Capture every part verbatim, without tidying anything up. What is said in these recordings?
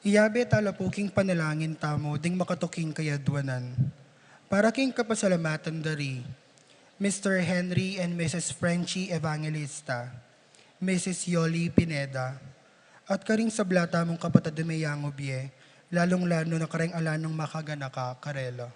Iyabe tala pu king panalangin tamu ding makatuking kayadwanan. Para king kapasalamatan da ri Mister Henry and Missus Frenchie Evangelista, Missus Yoli Pineda, at karing sabla tamung kapatad a meyangu bie, lalung-lalu na kareng ala nang makaganaka karela.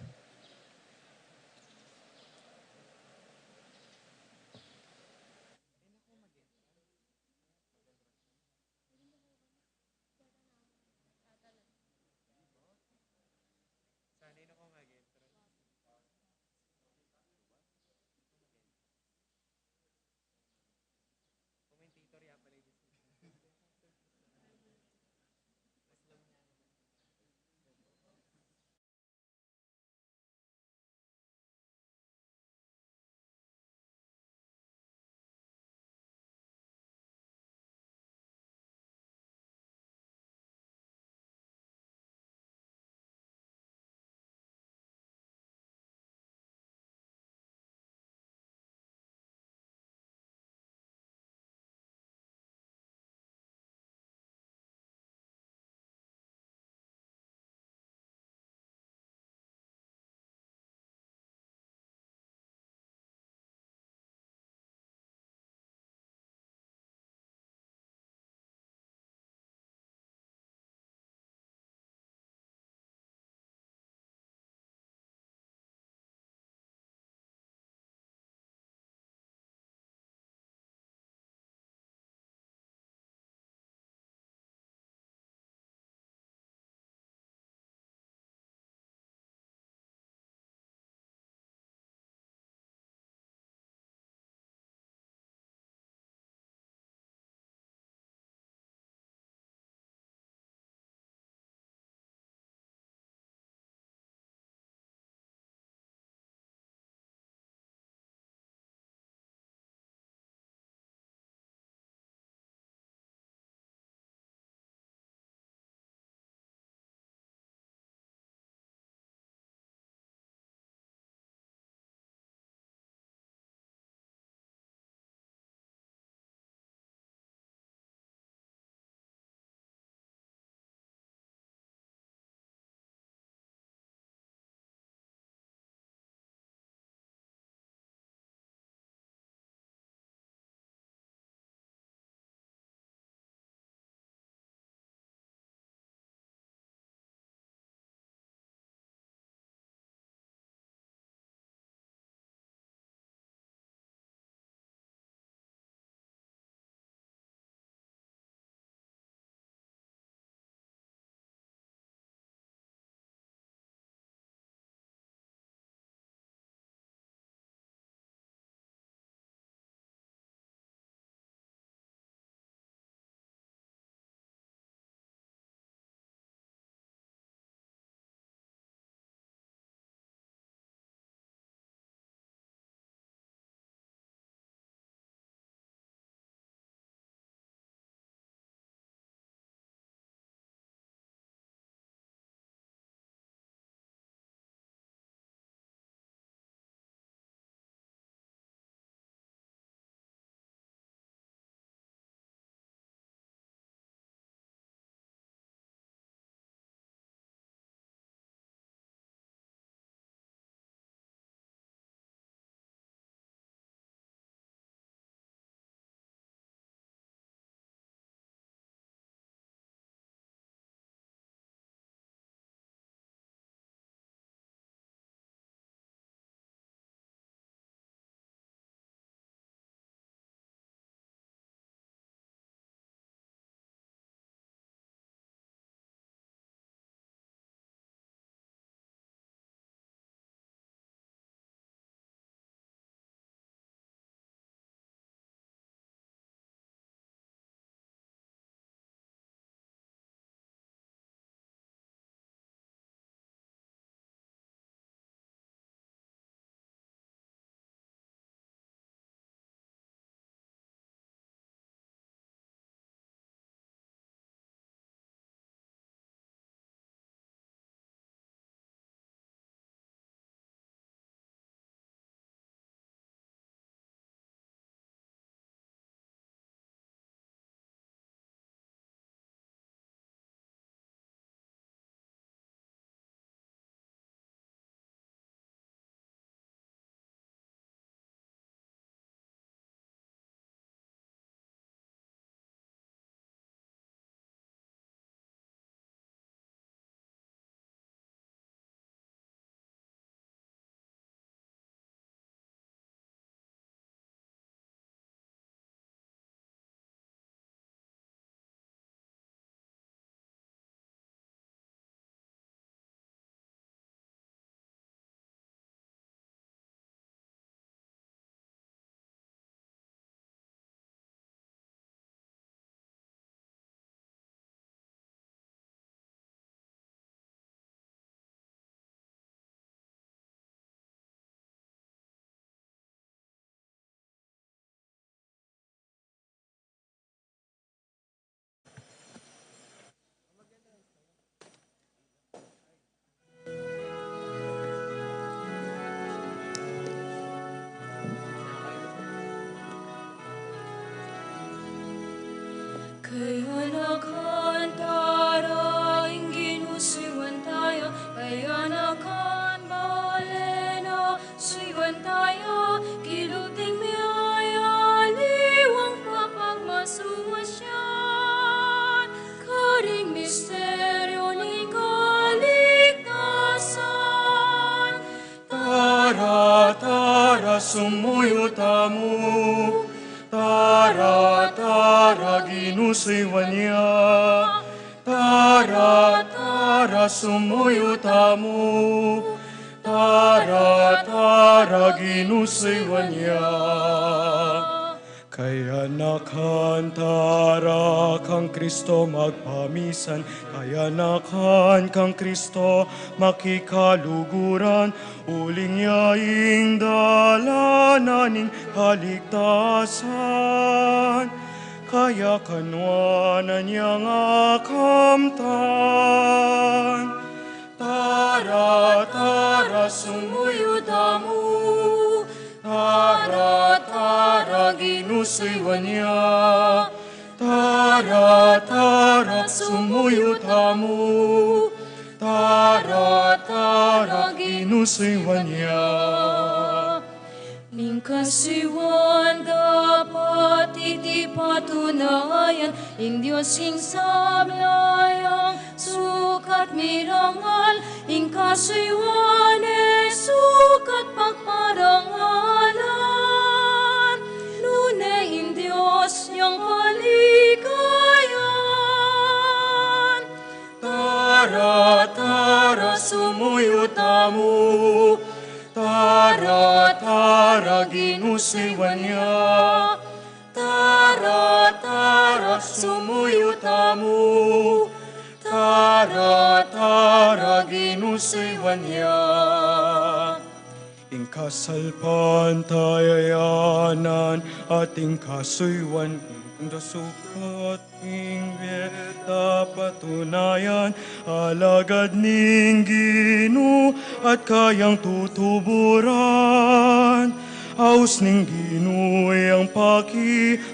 Kayanakan tara ing Ginu suyuan taya, kayanakan balen na suyuan taya, kilub ding miyayaliwang kapagmasusian, karing misteryu ning kaligtasan. Tara, tara, sumuyu tamu. Tara, tara, Ginu suyuan ya. Tara, tara, sumuyu tamu. Tara, tara, Ginu suyuan ya. Kayanakan tara kang Kristo magpamisan, kayanakan kang Kristo makikaluguran, uling ya ing dalan na ning kaligtasan, kaya kanuanan yang akamtan. Tara, tara, sumuyu tamu. Tara, tara, Ginu suyuan ya. Tara, tara, sumuyu tamu. Tara, tara, Ginu suyuan ya. Ing kasuyuan dapat iti patunayan, ing Dios ing sabla yang sukat mirangal, ing kasuyuan e sukat pagparangalan, nune ing Dios yang paligayan. Tara, tara, sumuyu tamu. Tara, tara, Ginu suyuan ya. Tara, tara, sumuyu tamu. Tara, tara, Ginu suyuan ya. Ing kasalpantayanan at ing kasuyuan, ing sukat ning bie da patunayan, alagad ning Ginu at kayang tutuburan, aus ning Ginu yang pakibatan.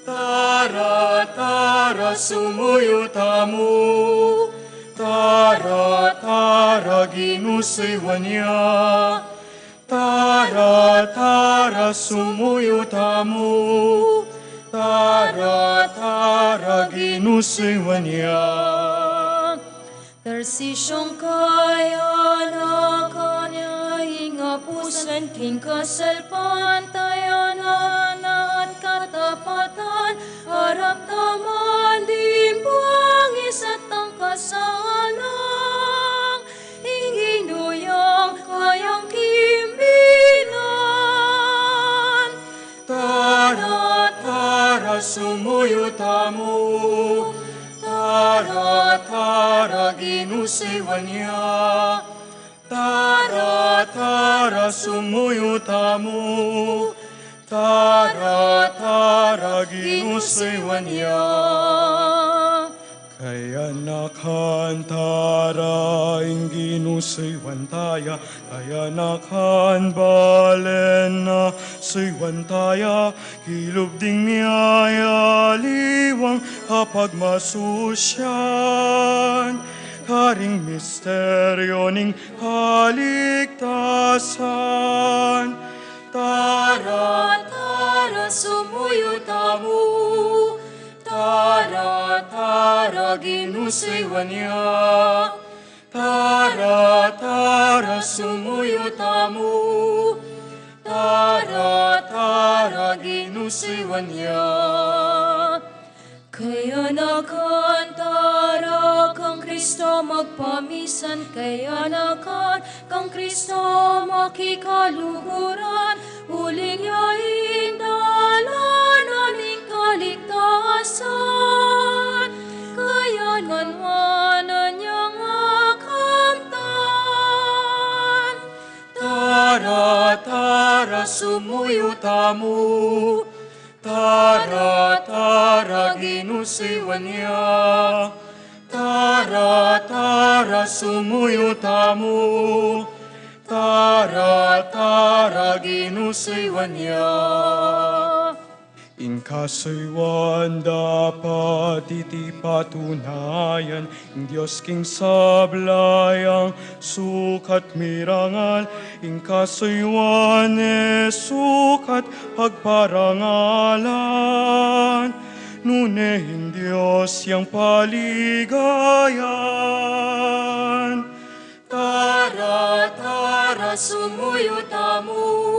Tara, tara, sumuyu tamu. Tara, tara, Ginu suyuan ya. Tara, tara, sumuyu tamu. Tara, tara, Ginu suyuan ya. Tarsisyong kayanakan ya ing apusan king kasalpantayanan at katapatan, arap taman ding bangis at tangkasalang, ing Ginu yang kayang kimbilan. Tara, tara, sumuyu tamu. Tara, tara, Ginu suyuan ya. Tara, tara, sumuyu tamu. Tara, tara, Ginu suyuan ya. Kayanakan tara ing Ginu suyuan taya, kayanakan balen na suyuan taya, kilub ding miyayaliwang kapagmasusian, karing misteryu ning kaligtasan. Tara, tara, sumuyu tamu. Tara, tara, Ginu suyuan ya. Tara, tara, sumuyu tamu. Tara, tara, Ginu suyuan ya. Kayanakan tara kang Kristo magpamisan, kayanakan kang Kristo makikaluguran, uling ya ing dalan na ning kaligtasan, kayanakan na niyang akamtan. Tara, tara, sumuyu tamu. Tara, tara, Ginu suyuan ya. Tara, tara, sumuyu tamu. Tara, tara, Ginu suyuan ya. Ing kasuyuan dapat iti patunayan, ing Dios king sabla yang sukat mirangal, ing kasuyuan e sukat pagparangalan, nune ing Dios yang paligayan. Tara, tara, sumuyu tamu.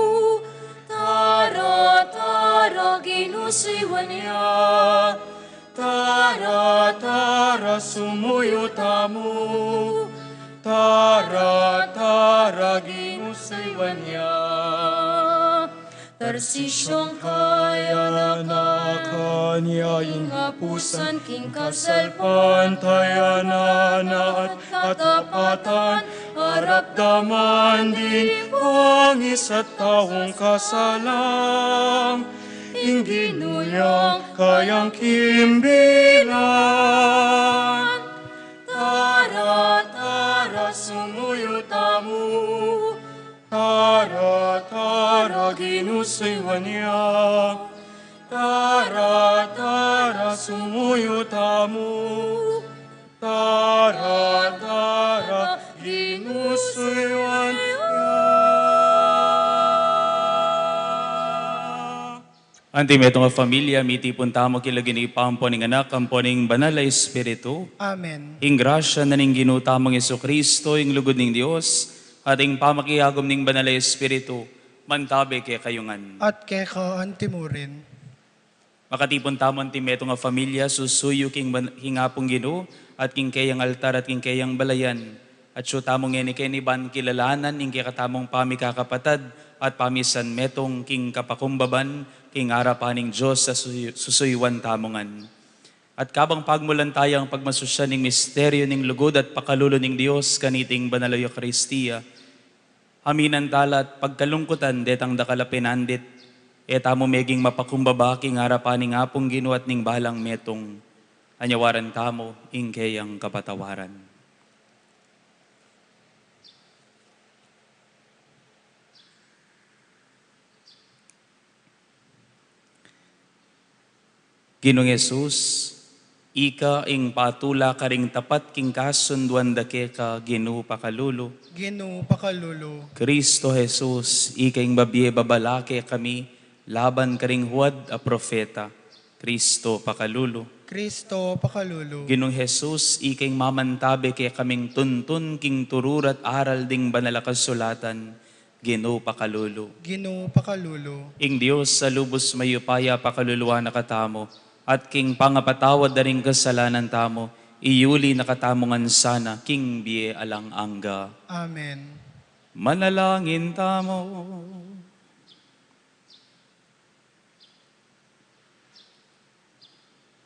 Tara, tara, Ginu suyuan ya. Tara, tara, sumuyu tamu. Tara, tara, Ginu suyuan ya. Tarsisyong kayanakan ya ing apusan, king kasalpantayanan at katapatan, arap daman ding bangis at taung kasalang, ing Ginu yang kayang kimbilan. Tara, tara, sumuyu tamu. Tara, tara, Ginu suyuan ya. Tara, tara, sumuyu tamu. Tara, tara, Ginu suyuan ya. Anti metung a familia, mitipun tamu king lagyu ning Ibpa, ampo ning Anak, ampo ning Banal a Espiritu. Amen. Ing grasya na ning Ginu tamung Jesucristo, ing lugud ning Dios, at ing pamakiagum ning Banal a Espiritu, mantabe kekayu ngan. At keka antimurin. Makatipun tamu anti metung a familia, susuyu king ban-, king Apung Ginu, at king keyang altar, at king keyang balayan. At atsu tamu ngeni keni ban kilalanan ing kekatamung pamikakapatad at pamisanmetung king kapakumbaban king arapan ning Dios a suyu-, susuyuan tamu ngan. At kabang pagmulan taya ing pagmasusyan ning misteryu ning lugud at pakalulu ning Dios kaniting banal a Eukaristia, aminan tala at pagkalungkutan detang dakal a pinandit, e tamu meging mapakumbaba king arapan ning Apung Ginu at ning balang metung. Anyawaran tamu ing keyang kapatawaran. Ginung Jesus, ika ing patula karing tapat king kasunduan da keka, Ginu pakalulu. Ginu pakalulu. Kristo Jesus, ika ing mabie babala kekami laban karing huwad a propeta. Kristo pakalulu. Kristo pakalulu. Ginung Jesus, ika ing mamantabe kekaming tuntun king tururat aral ding banal a kasulatan. Ginu pakalulu. Ginu pakalulu. Ing Dios a lubus mayupaya pakaluluan na katamu, at king pangapatawad da ring kasalanan tamu, iyuli na katamu ngan sana king bie alang angga. Amen. Manalangin tamu.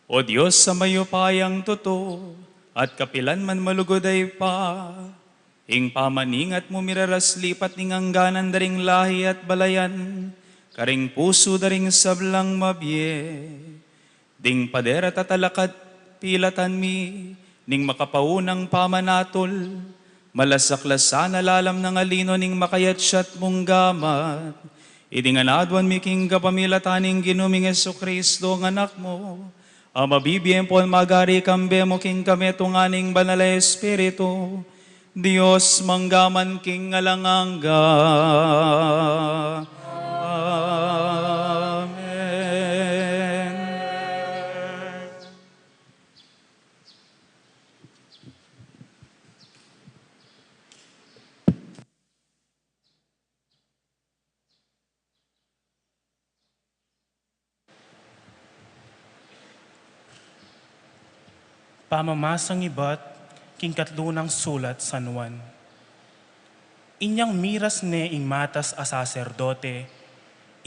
O Dios a mayupayang tutu, at kapilan man malugud a Ibpa, ing pamaningat mu miraras lipat ning angganan da ring lahi at balayan, karing pusu da ring sablang mabie. Ding pader a tatalakad, pilatan mi ning makapaunang pamanatul, malasak la sana lalam nang alino ning makayatsat mung gamat. Iti ngan aduan mi king kapamilatan ning Ginu ming Jesucristo, ing Anak mu, a mabibie ampon magari kambe mu king kametungan ning Banal a Espiritu, Dios mangga man king alang angga. Amen. Pamamasang ibat king katlu nang sulat San Juan. Inyang miras ne ing matas a saserdote,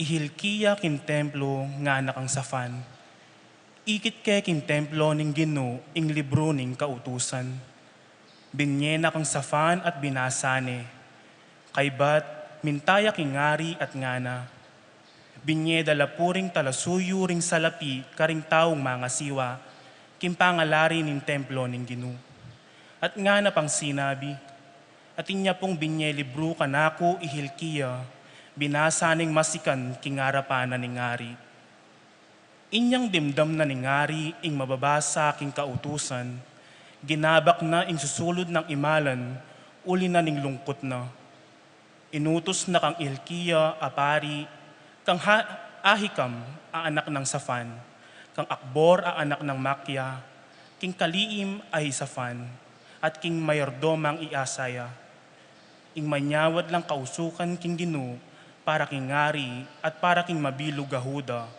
i Hilkia king templo ngana kang Safan. Ikit ke king templo ning Ginu ing libru ning kautusan. Binie na kang Safan at binasa ne. Kaybat, minta ya king ari at ngana, binie da la pu ring talasuyu ring salapi karing taung mangasiwa king pangalari ning templo ning Ginu. At ngana pang sinabi, atin ya pung binie libru kanaku i Hilkia, binasa neng masikan king arapan na ning ari. Inyang dimdam na ning ari ing mababasa king kautusan, ginabak na ing susulud nang imalan, uli na ning lungkut na. Inutus na kang Hilkia a pari, kang Ha-, Ahikam a anak nang Safan, kang Akbor a anak nang Makia, king kaliim a hi Safan, at king mayordomang i Asaya. Ing manyawad lang kausukan king Ginu para king ari at para king mabilug a Juda,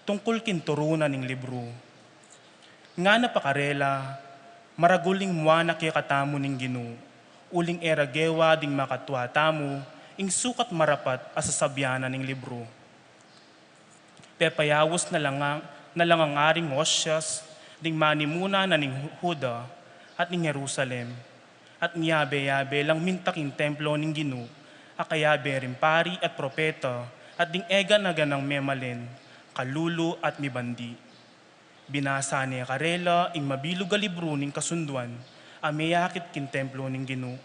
tungkul king turunan ning libru. Ngana pa karela, maragul ing mua na kekatamu ning Ginu, uling e ra gewa ding makatua tamu ing sukat marapat a sasabian na ning libru. Pepayaus na lang, na lang ang aring Ozias, ding manimuna na ning Juda at ning Jerusalem, at miyabe-yabe lang minta king templo ning Ginu, a kayabe ring pari at propeta, at ding egan-eganang memalen, kalulu at mibandi. Binasa ne karela ing mabilug a libru ning kasunduan, a meyakit king templo ning Ginu.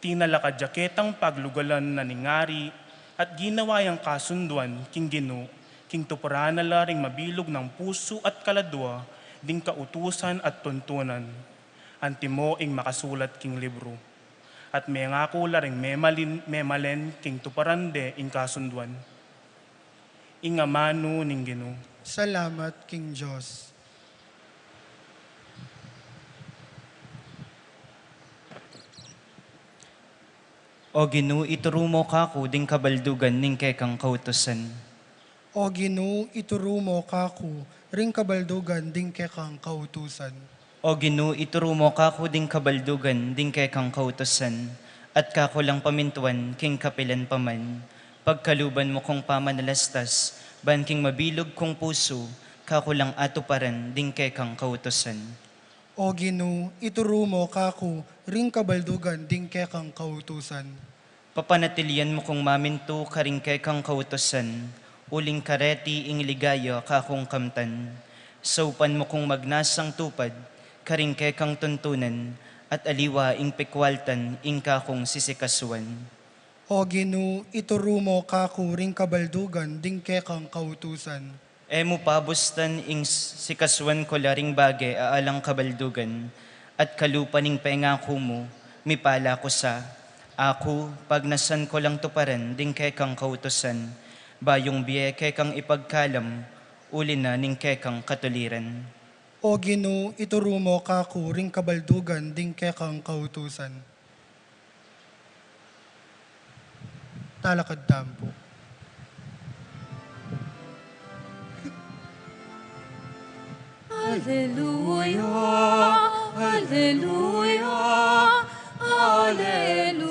Tinalakad ya ketang paglugalan na ning ari, at ginawa yang kasunduan king Ginu, king tuparan na la ring mabilug nang pusu at kaladua ding kautusan at tuntunan, antimo ing makasulat king libru. At mengaku la ring memalin, memalen king tuparan de ing kasunduan. Ing amanu ning Ginu. Salamat king Dios. O Ginu, ituru mo kaku ding kabaldugan ning kekang kautusan. O Ginu, ituru mo kaku ring kabaldugan ding kekang kautusan. O Ginu, ituru mo kaku ding kabaldugan ding kekang kautusan, at kaku lang pamintuan king kapilan pa man. Pagkaluban mu kung pamanalastas ban king mabilug kung pusu, kaku lang atuparan ding kekang kautusan. O Ginu, ituru mo kaku ring kabaldugan ding kekang kautusan. Papanatilian mu kung mamintu karing kekang kautusan, uling kareti ing ligaya kakung kamtan. Saupan mu kung magnasang tupad karing kekang tuntunan, at aliwa ing pikwaltan ing kakung sisikasuan. O Ginu, ituru mo kaku ring kabaldugan ding kekang kautusan. E mu pabustan ing sikasuan ku la ring bage a alang kabaldugan, at kalupa ning pengaku mu, mipala ku sa. Aku, pagnasan ku lang tuparan ding kekang kautusan, bayung bie kekang ipagkalam, uli na ning kekang katuliran. O Ginu, ituru mo kaku ring kabaldugan ding kekang kautusan. Talakad tamu pu. Aleluya, aleluya, aleluya,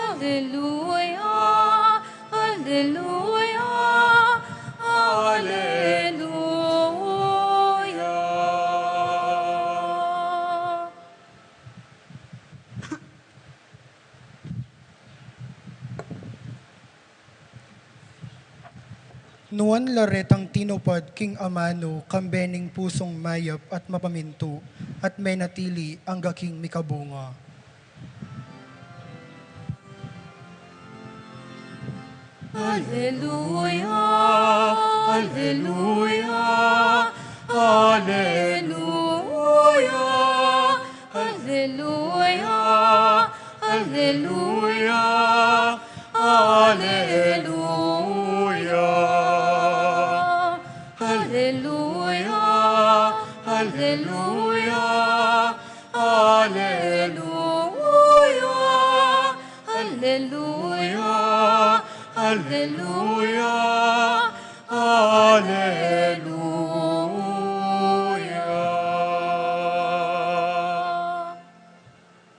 aleluya, aleluya. Nuan la retang tinupad king amanu, kambe ning pusung mayap at mapamintu, at menatili angga king mikabunga. Aleluya, aleluya, aleluya, aleluya, aleluya, aleluya, aleluya, aleluya, aleluya, aleluya, aleluya, aleluya.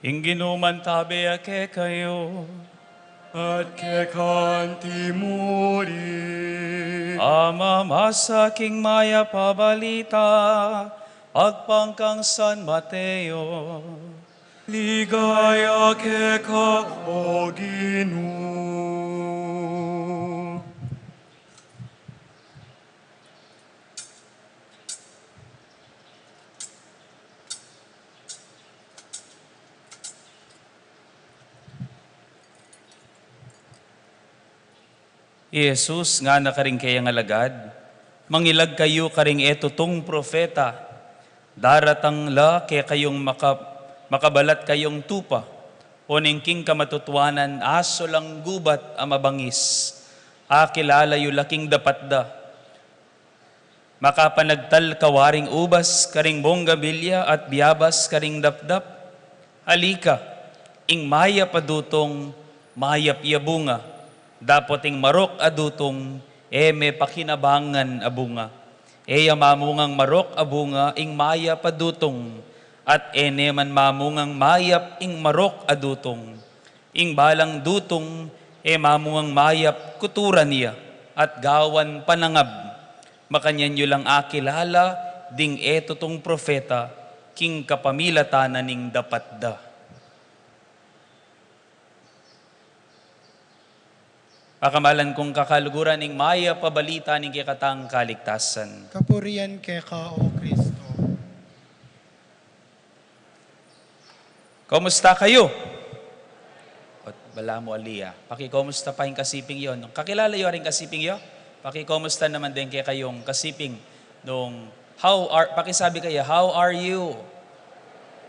Ing Ginu mantabe ya kekayu. At keka anti mu rin. Pamamasa king mayap a balita agpang kang San Mateo. Ligaya keka, O Ginu. I Jesus ngana karing kayang alagad, "Mangilag kayu karing e tutung propeta. Daratang la kekayung maka-, makabalat kayung tupa, oneng king kamatutuanan aso lang gubat a mabangis. Akilala yu la king dapat da. Makapanagtal ka waring ubas karing bonggabilya at biabas karing dapdap? Alika, ing mayap a dutung, mayap ya bunga. Dapot ing marok a dutung, e me pakinabangan a bunga. E ya mamungang marok a bunga ing mayap a dutung, at e ne man mamungang mayap ing marok a dutung. Ing balang dutung, e mamungang mayap, kuturan ya, at gawan panangab. Makanyan yu lang akilala ding e tutung propeta, king kapamilatan na ning dapat da." Pakamalan kung kakaluguran ning mayap a balita ning kekatang kaligtasan. Kapurian keka, O Kristo. Kumusta kayu? Ot, balamu ali ya. Pakikumusta pa ing kasiping yu. Nung kakilala yu aring kasiping yu, pakikumusta naman din kekayung kasiping. Nung, how are, pakisabi kaya, "How are you?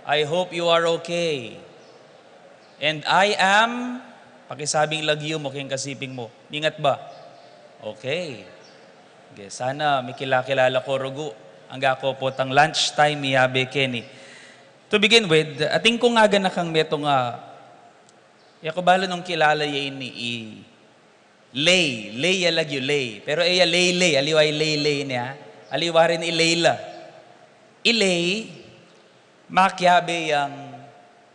I hope you are okay." And I am, pakisabing lagyu mu keng kasiping mu. Mingat ba? Okay. Okay, sana mikilakilala ko rugu. Angga ko potang lunch time, miyabe keni. To begin with, atin kung aganakang metung a, e ku balu nung kilala ye ini i Lay, Lay ya lagyu, Lay. Pero e ya Lay Lay, aliwa i Lay Lay ini, ha. Aliwa rin i Layla. I Lay, makiabe yang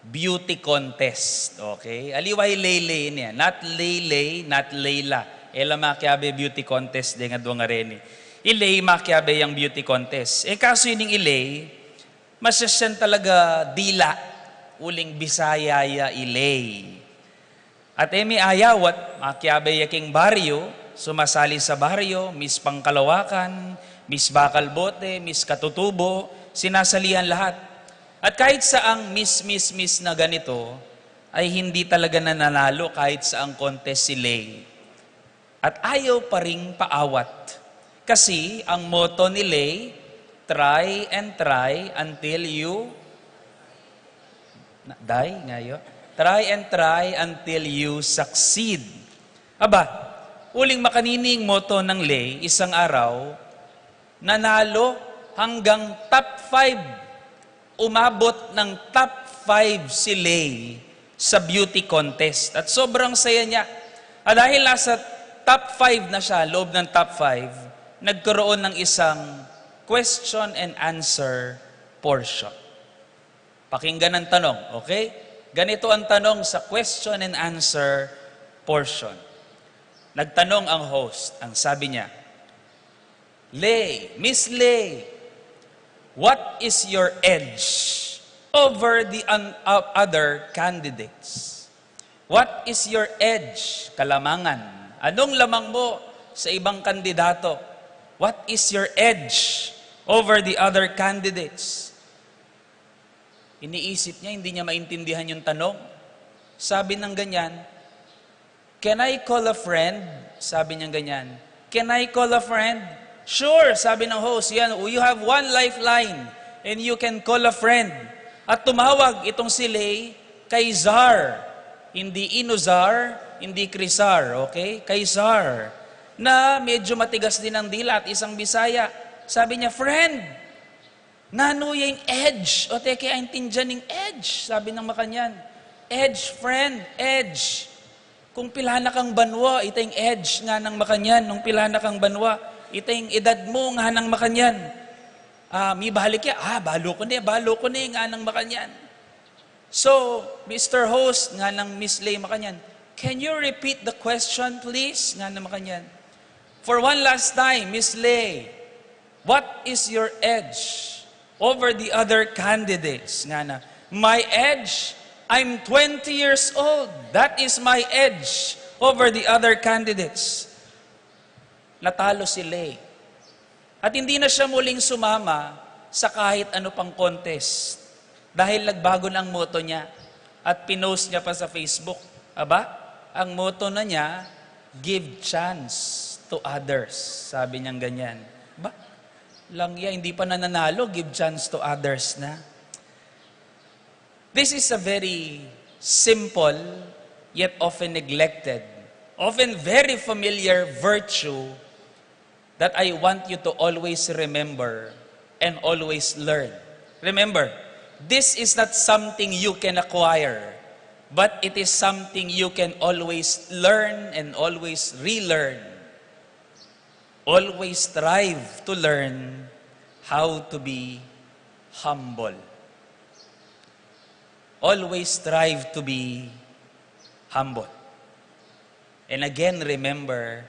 beauty contest, okay? Aliwa i Lay Lay ini, ha. Not Lay Lay, not Layla. E la makiabe beauty contest deng adwang a reni. I Lay makiabe yang beauty contest. E kasu ining i Lay, masyasyan talaga dila, uling Bisaya ya i Lay. At e me ayawat, makiabe ya king baryu, sumasali sa baryu, Miss Pangkalawakan, Miss Bakalbote, Miss Katutubo, sinasalihan lahat. At kahit saang Miss, Miss, Miss na ganito, ay hindi talaga nananalo kahit saang contest si Lay. At ayaw pa ring paawat. Kasi ang motto ni Lay, "Try and try until you," na, die, nga yu. "Try and try until you succeed." Aba, uling makanini ing motto nang Lay, isang araw, nanalo hanggang top five. Umabot ng top five si Lay sa beauty contest. At sobrang saya niya. At dahil nasa top five na siya, loob ng top five, nagkaroon ng isang question and answer portion. Pakinggan ang tanong, okay? Ganito ang tanong sa question and answer portion. Nagtanong ang host, ang sabi niya, "Lay, Miss Lay, what is your edge over the un-, uh, other candidates? What is your edge?" Kalamangan. Anong lamang mo sa ibang kandidato? What is your edge over the other candidates? Iniisip niya, hindi niya maintindihan yung tanong. Sabi ng ganyan, "Can I call a friend?" Sabi niyang ganyan. "Can I call a friend?" "Sure," sabi ng host. "Yan, you have one lifeline and you can call a friend." At tumawag itong si Lay kay Zar. Hindi Inuzar, hindi Crisar, okay? Kay Zar. Na medyo matigas din ang dila at isang Bisaya. Sabi niya, "Friend, nanu ya ing edge?" O, teke, aintindihan ing edge, sabi nang makanyan. "Edge, friend, edge. Kung pilan na kang banua, ita ing edge," nganang makanyan. "Nung pilan na kang banua, ita ing edad mu," nganang makanyan. Ah, mibalik ya, "Ah, balu ku ne, balu ku ne," nganang makanyan. "So, Mister Host," nganang Miss Lay makanyan, "can you repeat the question, please?" nganang makanyan. "For one last time, Miss Lay, what is your edge over the other candidates?" Ngana, "My edge? I'm twenty years old. That is my edge over the other candidates." Natalo si Lay. At hindi na siya muling sumama sa kahit ano pang contest dahil nagbago na ang motto niya at pinost niya pa sa Facebook. Aba, ang motto na niya, Give chance to others. Sabi niyang ganyan. Ba? Lang ya, hindi pa nananalo, give chance to others na. This is a very simple, yet often neglected, often very familiar virtue that I want you to always remember and always learn. Remember, this is not something you can acquire, but it is something you can always learn and always relearn. Always strive to learn how to be humble. Always strive to be humble. And again, remember,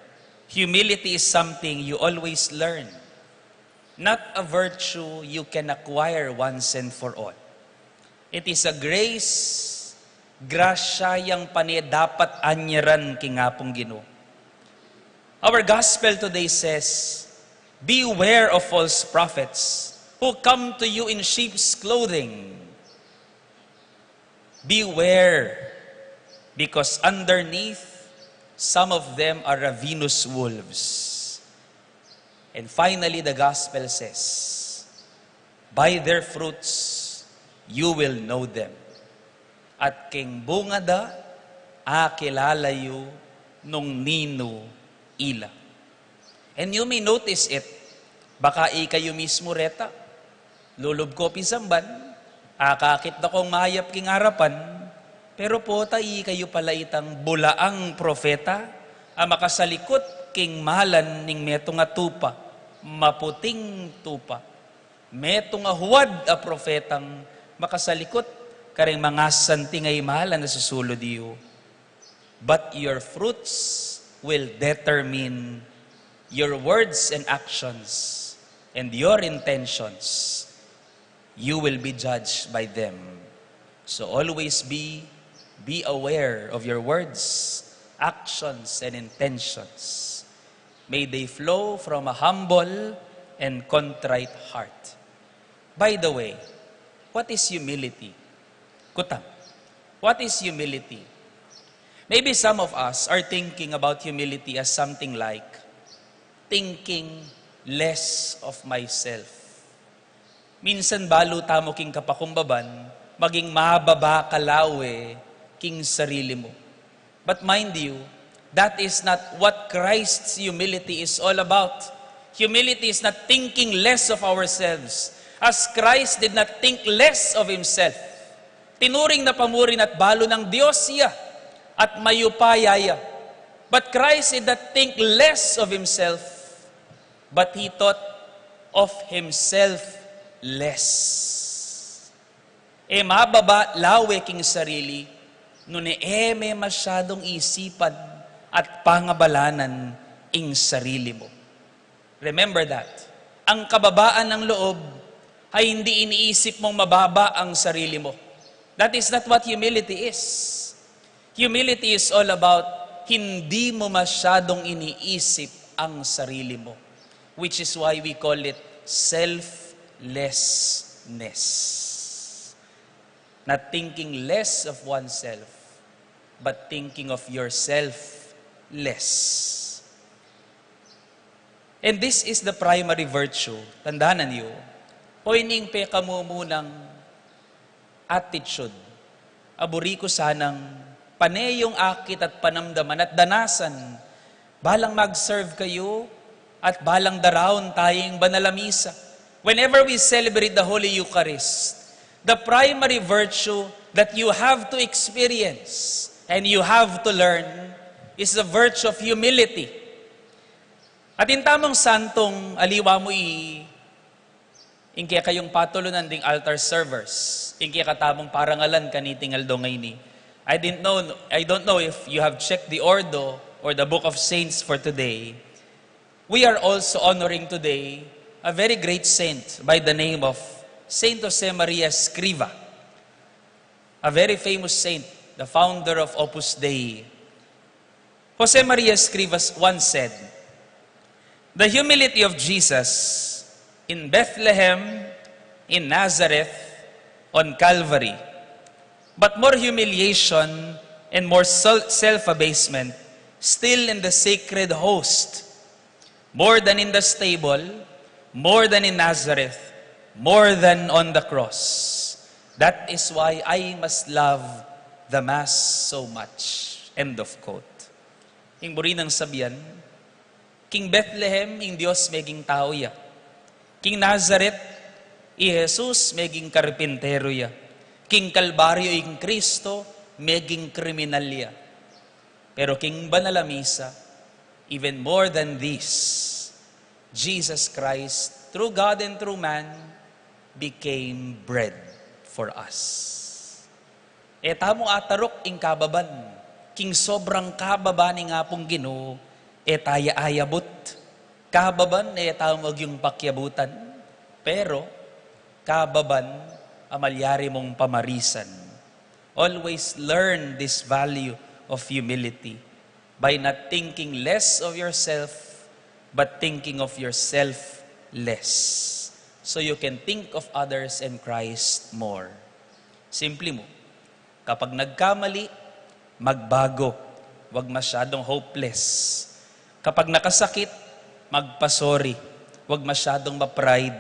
humility is something you always learn, not a virtue you can acquire once and for all. It is a grace, grasya yang pane dapat anyaran king Apung Ginu. Our gospel today says, "Beware of false prophets who come to you in sheep's clothing." Beware, because underneath, some of them are ravenous wolves. And finally, the gospel says, "By their fruits, you will know them." At king bunga da, akilala yu nung ninu ila. And you may notice it. Baka ikayu mismu reta. Lulub ko pin samban, akakit da kung mayap king arapan, pero pota ikayu pala itang bulaang propeta, a makasalikut king malan ning metung a tupa, maputing tupa. Metung a huwad a propetang makasalikut karing mangasanting a imalan a susulud yu. But your fruits will determine your words and actions and your intentions. You will be judged by them. So always be, be aware of your words, actions, and intentions. May they flow from a humble and contrite heart. By the way, what is humility? Kutam, what is humility? Maybe some of us are thinking about humility as something like thinking less of myself. Minsan balu tamu king kapakumbaban, maging mababa ka lawe king sarili mu. But mind you, that is not what Christ's humility is all about. Humility is not thinking less of ourselves, as Christ did not think less of himself. Tinuring na pa mu rin at balu nang Dios ya, at mayupaya ya. But Christ did not think less of himself, but he thought of himself less. E mababa lawe king sarili, nune e me masyadung isipan at pangabalanan ing sarili mu. Remember that. Ang kababaan ng loob ay hindi iniisip mong mababa ang sarili mo. That is not what humility is. Humility is all about hindi mo masyadong iniisip ang sarili mo, which is why we call it selflessness. Not thinking less of oneself, but thinking of yourself less. And this is the primary virtue. Tandanan yu, o ining pekamumunang attitude. Aburi ku sanang pane yung akit at panamdaman at danasan. Balang mag-serve kayu at balang daraun tayang banal a misa. Whenever we celebrate the Holy Eucharist, the primary virtue that you have to experience and you have to learn is the virtue of humility. At ing tamung santung aliwa mu i ing kekayung patulunan ding altar servers, ing kekatamung parangalan kaniting aldo ngeni. I didn't know, I don't know if you have checked the Ordo or the Book of Saints for today. We are also honoring today a very great saint by the name of Saint Jose Maria Escriva, a very famous saint, the founder of Opus Dei. Jose Maria Escrivas once said, "The humility of Jesus in Bethlehem, in Nazareth, on Calvary, but more humiliation and more self abasement Still in the sacred host, more than in the stable, more than in Nazareth, more than on the cross. That is why I must love the Mass so much. End of quote. Ing buri nang sabian, king Bethlehem, ing Dios meging tau ya. King Nazareth, i Jesus meging karpintero ya. King Kalbaryo, ing Kristo meging kriminal ya. Pero king banal a misa, even more than this, Jesus Christ, through God and through man, became bread for us. E tamu ataruk ing kababan, king sobrang kababa ning Apung Ginu, e taya ayabut. Kababan, e tamu agyung pakyabutan, pero kababan a malyari mung pamarisan. Always learn this value of humility by not thinking less of yourself, but thinking of yourself less, so you can think of others and Christ more. Simple mu, kapag nagkamali, magbago, wag masyadong hopeless. Kapag nakasakit, magpa-sorry, wag masyadong ma-pride.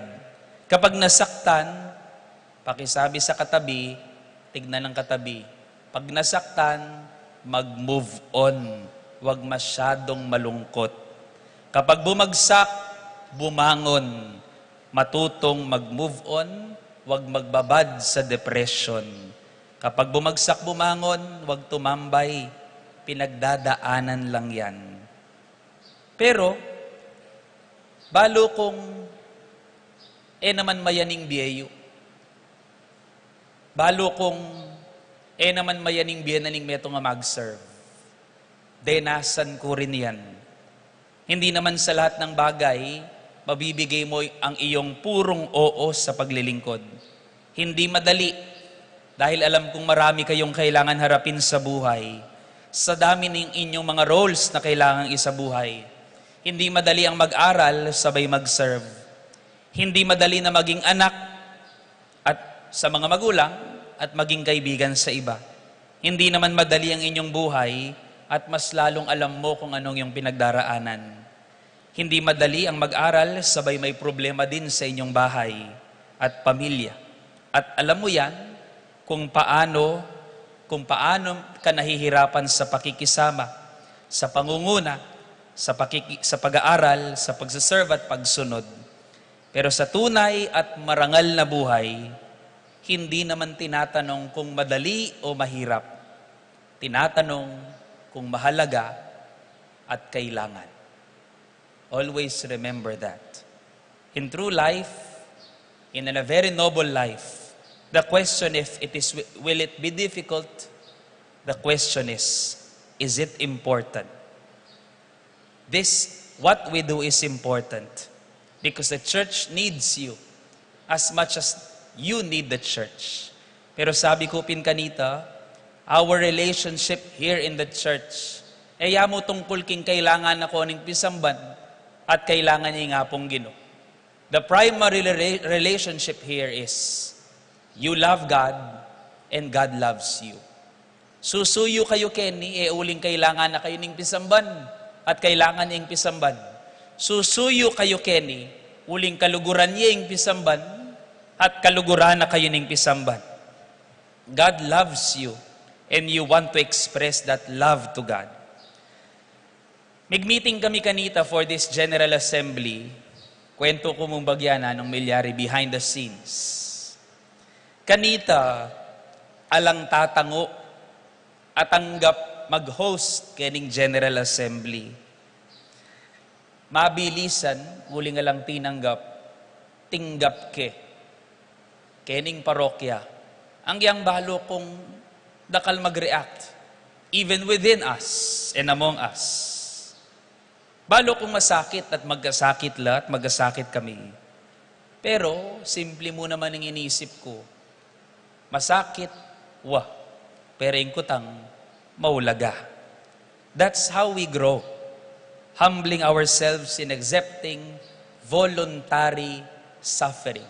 Kapag nasaktan, pakisabi sa katabi, tignan ng katabi. Pag nasaktan, mag-move on, wag masyadong malungkot. Kapag bumagsak, bumangon, matutong mag-move on, wag magbabad sa depression. Kapag bumagsak, bumangon, wag tumambay, pinagdadaanan lang yan. Pero, balu kung e naman mayaning bie yu. Balu kung e naman mayaning bie na ning metung a mag-serve. Denasan ku rin yan. Hindi naman sa lahat ng bagay, mabibigay mo ang iyong purong oo sa paglilingkod. Hindi madali, dahil alam kong marami kayong kailangan harapin sa buhay. Sa dami ng inyong mga roles na kailangang isabuhay, hindi madali ang mag-aral sabay mag-serve. Hindi madali na maging anak at sa mga magulang at maging kaibigan sa iba. Hindi naman madali ang inyong buhay at mas lalong alam mo kung anong iyong pinagdaraanan. Hindi madali ang mag-aral sabay may problema din sa inyong bahay at pamilya. At alam mo yan, kung paano, kung paano ka nahihirapan sa pakikisama, sa pangunguna, sa pakiki-, sa pag-aaral, sa pagsaserve at pagsunod. Pero sa tunay at marangal na buhay, hindi naman tinatanong kung madali o mahirap. Tinatanong kung mahalaga at kailangan. Always remember that. In true life, in a very noble life, the question if it is, will it be difficult? The question is, is it important? This, what we do is important because the church needs you as much as you need the church. Pero sabi ku pin kanita, our relationship here in the church, e ya mu tungkul king kailangan na ku ning pisamban at kailangan ne ing Apung Ginu. The primary rela-, relationship here is you love God and God loves you. Susuyu kayu keni, e uling kailangan na kayu ning pisamban at kailangan ne ing pisamban. Susuyu kayu keni, uling kaluguran ye ing pisamban at kaluguran na kayu ning pisamban. God loves you and you want to express that love to God. Mig-meeting kami kanita for this General Assembly. Kwento ku mung bagya na nung milyari behind the scenes. Kanita, alang tatangu a tanggap mag-host kening General Assembly. Mabilisan, uling alang tinanggap, tinggap ke kening parokya. Anggiyang balu kung dakal mag-react, even within us and among us. Balu kung masakit at magkasakit la at magkasakit kami. Pero, simple mu naman ing inisip ku. Masakit, wa. Pero ing kutang, maulaga. That's how we grow. Humbling ourselves in accepting voluntary suffering.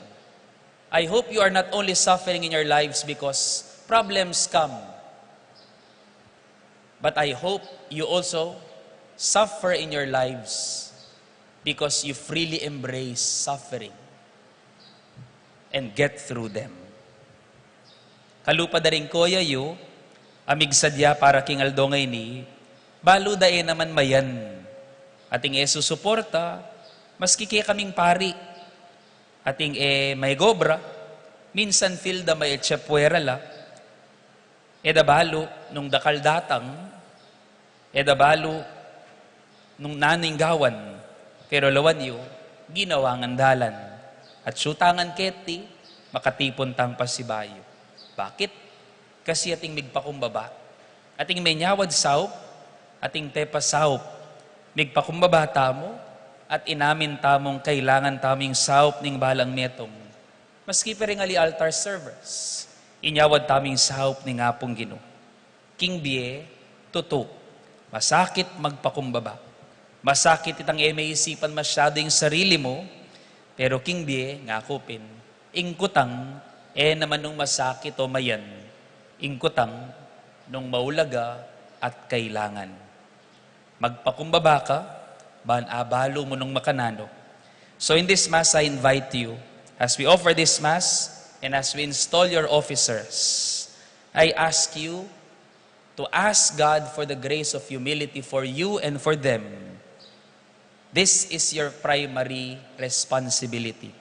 I hope you are not only suffering in your lives because problems come, but I hope you also suffer in your lives because you freely embrace suffering and get through them. Kalupa da ring koya yu, a migsadya para king aldo ngeni, balu da e naman mayan. Ating e susuporta, maski kekaming pari, ating e maigobra, minsan feel da maetsya puera la, e da balu nung dakal datang, e da balu nung nanu ing gawan, pero lawan yu, ginawa ngan dalan. At sutangan keti, makatipun tang pasibayu. Bakit? Kasi ating migpakumbaba. Ating menyawad saup, ating pepasaup. Migpakumbaba tamu, at inamin tamung kailangan tamu ing saup ning balang metung. Maski pa ring ali altar servers, inyawad tamu ing saup ning Apung Ginu. King bie, tutu, masakit magpakumbaba. Masakit itang e maisipan masyadu ing sarili mu, pero king bie, ngaku pin, ing kutang, e naman nung masakit o mayan, ing kutang, nung maulaga at kailangan. Magpakumbaba ka, ban abalu mu nung makananu. So in this Mass, I invite you, as we offer this Mass and as we install your officers, I ask you to ask God for the grace of humility for you and for them. This is your primary responsibility.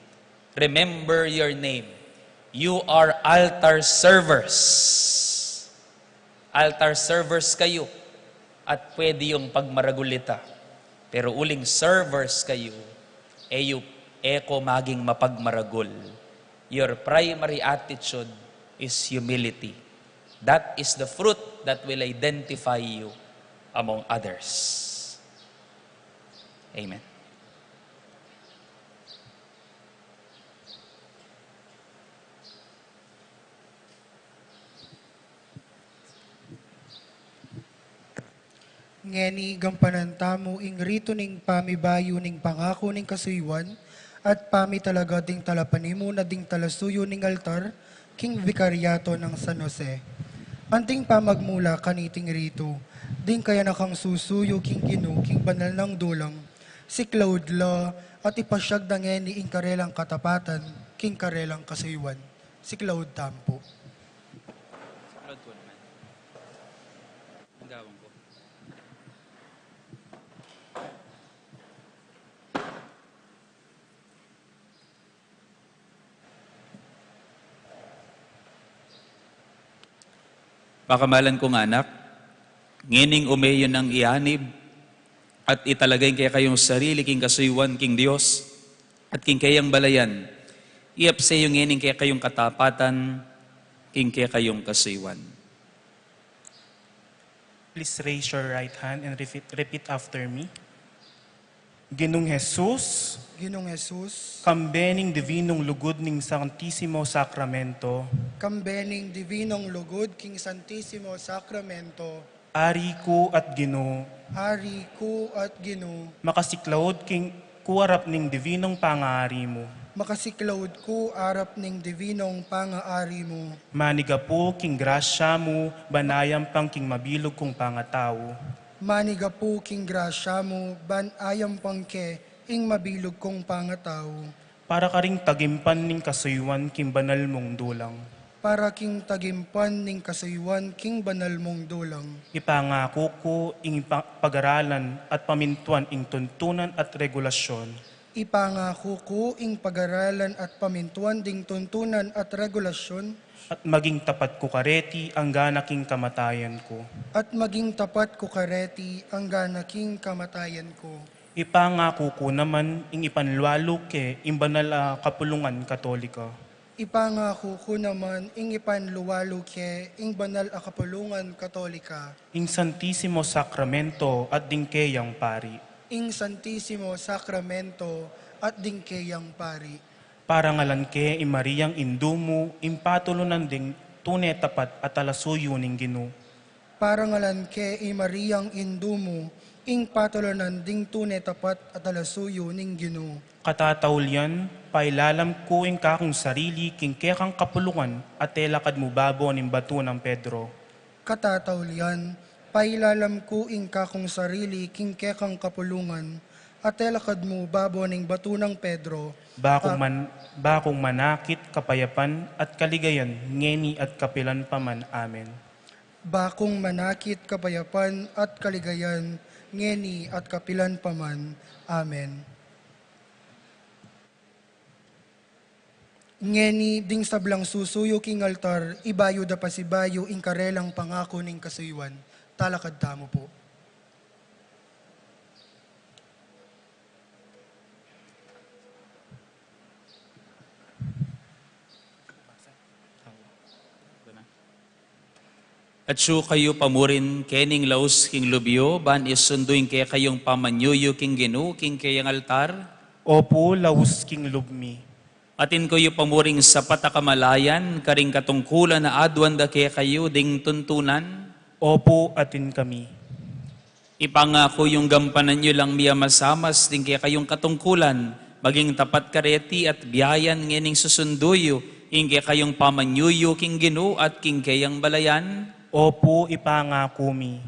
Remember your name. You are altar servers. Altar servers kayu at pwede yung pagmaragul ita. Pero uling servers kayu, e yu, e ko maging mapagmaragul. Your primary attitude is humility. That is the fruit that will identify you among others. Amen. Ngeni, gampanan tamu ing ritu ning pamibayu ning pangaku ning kasuyuan at pamitalagad ding talapanimu na ding talasuyu ning altar king Vikaryato nang San Jose. Anting pamagmula kaniting ritu, ding kayanakang susuyu king Ginu king banal nang dulang, siklaud la at ipasyag da ngeni ing karelang katapatan king karelang kasuyuan. Siklaud tampu. Siklaud ku naman. Ang gawang ko. Pakamalan kung anak, ngening ume yu nang ianib, at italagay ing kekayung sarili king kasuyuan king Dios, at king keyang balayan, iapse yu ngening kekayung katapatan, king kekayung kasuyuan. Please raise your right hand and repeat, repeat after me. Ginung Jesus, Ginung Jesus, kambe ning divinong lugud ning Santisimo Sakramento. Kambe ning divinong lugud king Santisimo Sakramento. Ari ku at Ginu. Ari ku at Ginu. Makasiklaud king ku arap ning divinong pangaari mu. Makasiklaud ku arap ning divinong pangaari mu. Manigapu king grasya mu, ban ayampang king mabilug kung pangatau. Manigapu king grasya mu, ban ayampang ke ing mabilug kung pangatau. Para karing tagimpan ning kasuyuan king banal mung dulang. Para king tagimpan ning kasuyuan king banal mung dulang. Ipangaku ku ing pa-, pagaralan at pamintuan ing tuntunan at regulasyon. Ipangaku ku ing pagaralan at pamintuan ding tuntunan at regulasyon. At maging tapat ku kareti anggana king kamatayan ku. At maging tapat ku kareti anggana king kamatayan ku. Ipangaku ku naman ing ipanlualu ke ing banal a kapulungan Katolika. Ipangaku ku naman ing ipanlualu ke ing banal a kapulungan Katolika. Ing Santisimo Sakramento at ding keyang pari. Ing Santisimo Sakramento at ding keyang pari. Parangalan ke i Mariang Indu mu, ing patulunan ding tune tapat a talasuyu ning Ginu. Parangalan ke i Mariang Indu mu, ing patulunan ding tune tapat a talasuyu ning Ginu. Katataulian, pailalam ku ing kakung sarili king kekang kapulungan at telakad mu babo ning batu nang Pedro. Katataulian, Pailalam ku ing kakung sarili king kekang kapulungan, at e lakad mu babo ning batu nang Pedro. Ba kung man-, ba kung manakit kapayapan at kaligayan, ngeni at kapilan pa man. Amen. Ba kung manakit kapayapan at kaligayan, ngeni at kapilan pa man. Amen. Ngeni ding sablang susuyu king altar, ibayu da pasibayu ing karelang pangaku ning kasuyuan. Talakad tamu pu. Atsu kayu pamurin kening laus king lub yu, ban isundu ing kekayung pamanyuyu king Ginu, king keyang altar? Opu, laus king lub mi. Atin kayu pamuring sapat a kamalayan, karing katungkulan a aduan da kekayu ding tuntunan? Opu, atin kami. Ipangaku yung gampanan yu lang miyamasamas ding kekayung katungkulan, maging tapat kareti at biayan ngening susundu yu ing kekayung pamanyuyu king Ginu at king keyang balayan? Opu, ipangaku mi.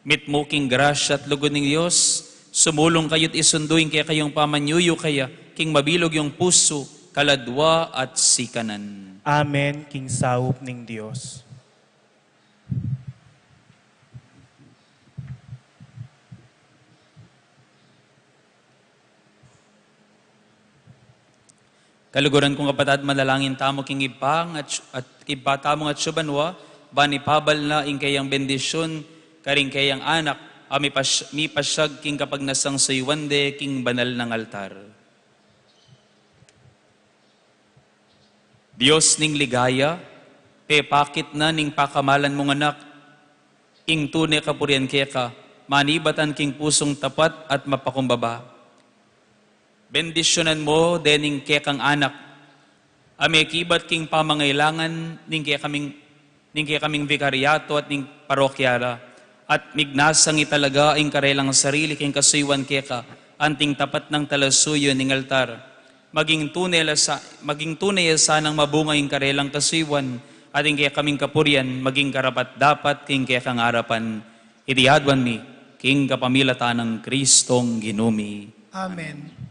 Mitmu king grasya at lugud ning Dios, sumulung kayu't isundu ing kekayung pamanyuyu kaya king mabilug yung pusu, kaladua at sikanan. Amen, king saup ning Dios. Kaluguran kung kapatad, manalangin tamu king Ibpa at, at Ibpa tamu ngatsu banua, ban ipabal na ing keyang bendisyun karing keyang anak a mipas-, mipasyag king kapagnasang suyuan de king banal nang altar. Dios ning ligaya, pepakit na ning pakamalan mung anak ing tune kapurian keka, manibatan king pusung tapat at mapakumbaba. Bendisyunan mu dening kekang anak a mekibat king pamangailangan ning kekaming, ning kekaming vikaryato at ning parokya ra, at mignasang italaga ing karelang sarili king kasuyuan keka, anting tapat nang talasuyu ning altar. Maging tune la sa-, maging tune ya sanang mabunga ing karelang kasuyuan, at ing kekaming kapurian maging karapat-dapat king kekang arapan. Iti aduan mi king kapamilatan nang Kristong Ginu mi. Amen.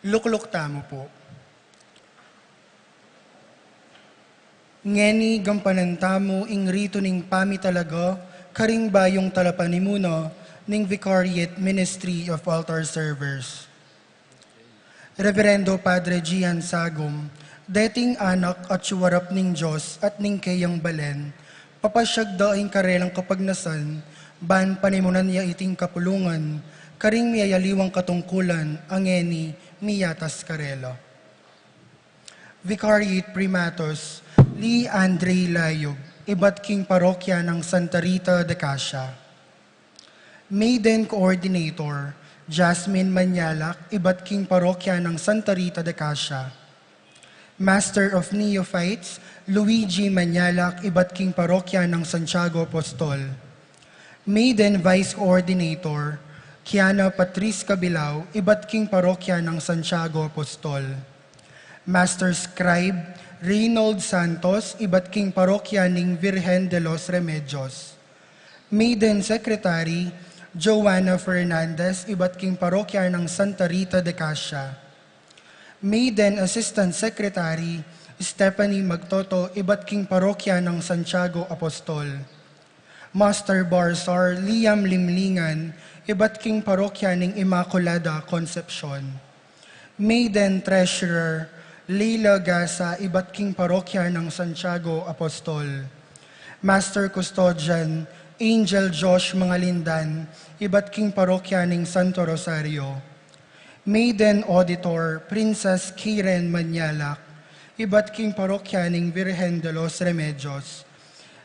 Lukluk tamu pu. Ngeni gampanan tamu ing ritu ning pamitalaga karing bayung talapanimuna ning Vicariate Ministry of Altar Servers. Reverendo Padre Gian Sagum, deting anak atyu arap ning Dios at ning keyang balen, papasyag da ing karelang kapagnasan, ban panimunan ya iting kapulungan, karing miyayaliwang katungkulan a ngeni miyatas karela. Vicariate Primatus, Lee Andre Layog. ibat king parokya nang Santa Rita de Casia. Maiden Coordinator, Jasmine Manyalak, ibat king parokya nang Santa Rita de Casia. Master of Neophytes, Luigi Manyalak, ibat king parokya nang Santiago Apostol. Maiden Vice Coordinator, Kiana Patrice Cabilao, ibat king parokya nang Santiago Apostol. Master Scribe, Reynold Santos, ibat king parokya ning Virgen de los Remedios. Maiden Secretary, Joanna Fernandez, ibat king parokya nang Santa Rita de Casia. Maiden Assistant Secretary, Stephanie Magtoto, ibat king parokya nang Santiago Apostol. Master Bursar, Liam Limlingan, ibat king parokya ning Immaculada Concepcion. Maiden Treasurer, Leila Gasa, ibat king parokya nang Santiago Apostol. Master Custodian, Angel Josh Mangalindan, ibat king parokya ning Santo Rosario. Maiden Auditor, Princess Karen Manyalak, ibat king parokya ning Virgen de los Remedios.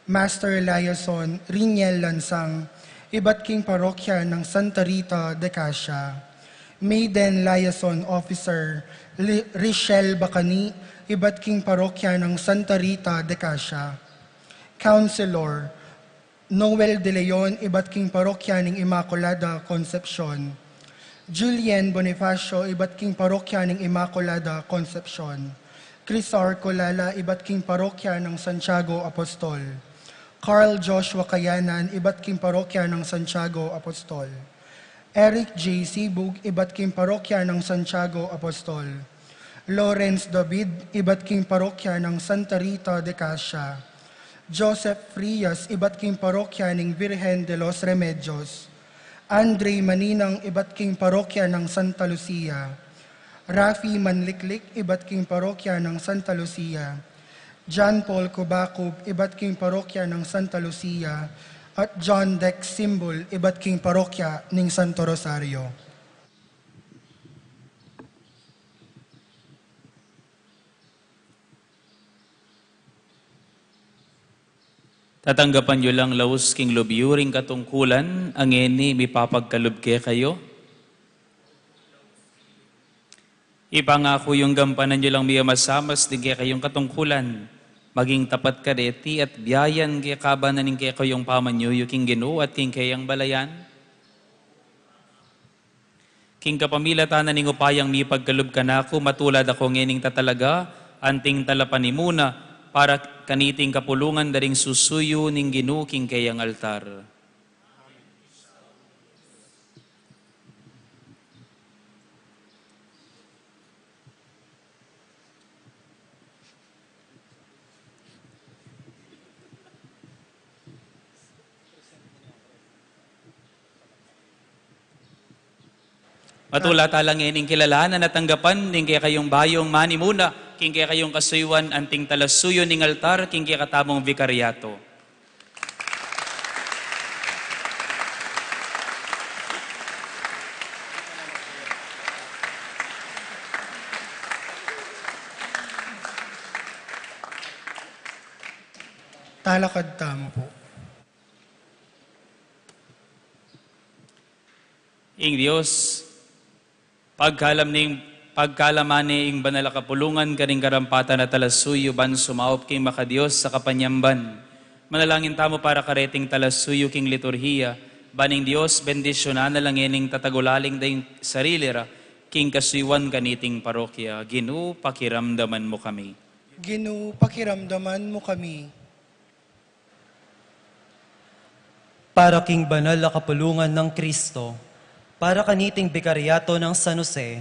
Master Liaison, Riniel Lansang, ibat king parokya nang Santa Rita de Casia. Maiden Liaison Officer, Li-, Richelle Bacani, ibat king parokya nang Santa Rita de Casia. Counselor, Noel De Leon, ibat king parokya ning Immaculada Concepcion. Julian Bonifacio, ibat king parokya ning Immaculada Concepcion. Crisar Colala, ibat king parokya nang Santiago Apostol. Carl Joshua Kayanan, ibat king parokya nang Santiago Apostol. Eric J Sibug, ibat king parokya nang Santiago Apostol. Lawrence David, ibat king parokya nang Santa Rita de Casia. Joseph Frias, ibat king parokya ning Virgen de los Remedios. Andre Maninang, ibat king parokya nang Santa Lucia. Rafi Manliklik, ibat king parokya nang Santa Lucia. John Paul Cubacub, ibat king parokya nang Santa Lucia. At John Dex Simbul, ibat king parokya ning Santo Rosario. Tatanggapan yu lang laus king lub yu ring katungkulan a ngeni mipapagkalub kekayu. Ipangaku yung gampanan yu lang miyamasamas ding kekayung katungkulan, maging tapat kareti at biayan kekaban na ning kekayung pamanyuyu king Ginu at king keyang balayan. King kapamilatan na ning upayang mipagkalub kanaku, matulad aku ngening tatalaga anting talapanimuna para kaniting kapulungan da ring susuyu ning Ginu king keyang altar. Matula tala ngening kilalanan at tanggapan ning kekayung bayung manimuna king kekayung kasuyuan anting talasuyu ning altar king kekatamung vikaryato. Talakad tamu pu. Ing Dios, pagkalam ning, pagkalaman ne ing banal a kapulungan karing karampatan a talasuyu ban sumaup king maka-Dios a kapanyamban. Manalangin tamu para kareting talasuyu king liturhiya, ban ing Dios bendisyunan na la ngening tatagulaling da ing sarili ra king kasuyuan kaniting parokya. Ginu, pakiramdaman mu kami. Ginu, pakiramdaman mu kami. Para king banal a kapulungan nang Kristo, para kaniting bikaryato nang San Jose,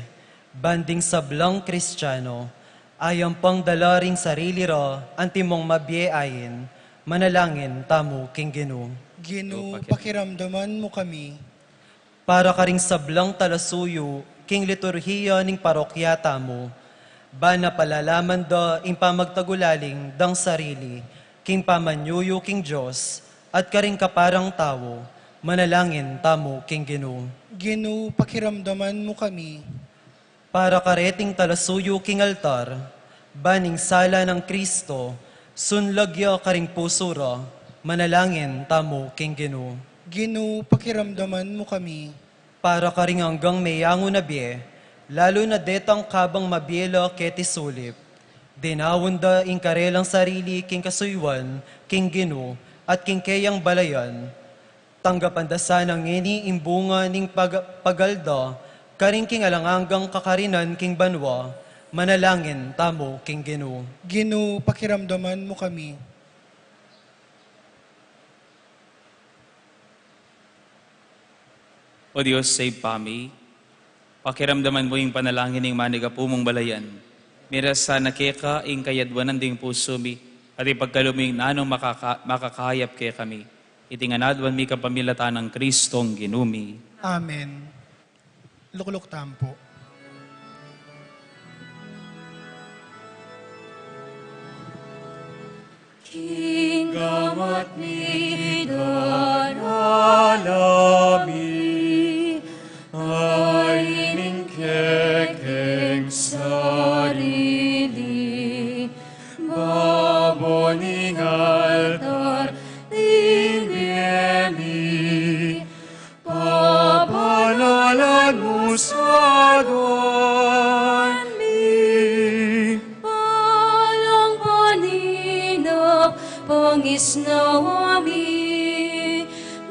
ban ding sablang Kristiano, ayampang dala ring sarili ra antimong mabie ain, manalangin tamu king Ginu. Ginu, pakiramdaman mu kami. Para karing sablang talasuyu king liturhiya ning parokya tamu, ban na palalaman da ing pamagtagulaling dang sarili king pamanyuyu king Dios at karing kaparang tau, manalangin tamu king Ginu. Ginu, pakiramdaman mu kami. Para kareting talasuyu king altar, ban ing sala nang Kristo, Sunlag ya karing pusu ra, manalangin tamu king Ginu. Ginu, pakiramdaman mu kami. Para karing anggang meyangu na bie, lalu na detang kabang mabie la keti sulip, dinaun da ing karelang sarili king kasuyuan, king Ginu, at king keyang balayan. Tanggapan da sana ngeni ing bunga ning pag-, pagal da karing king alang anggang kakarinan king banua, manalangin tamu king Ginu. Ginu, pakiramdaman mu kami. O Dios, Ibpa mi, pakiramdaman mu ing panalangin ning manigapu mung balayan. Miras sana keka ing kayadwanan ding pusu mi, at ipagkalub mu ing nanung makaka-, makakayap kekami. Iti ngan aduan mi kapamilatan nang Kristong Ginu mi. Amen. Lukluk tamu pu. King gamat mi, darala mi, ay ning kekeng sarili, babo ning altar ning bie mi, pabanalan mu sa aduan mi. Balang paninap pangisnawa mi,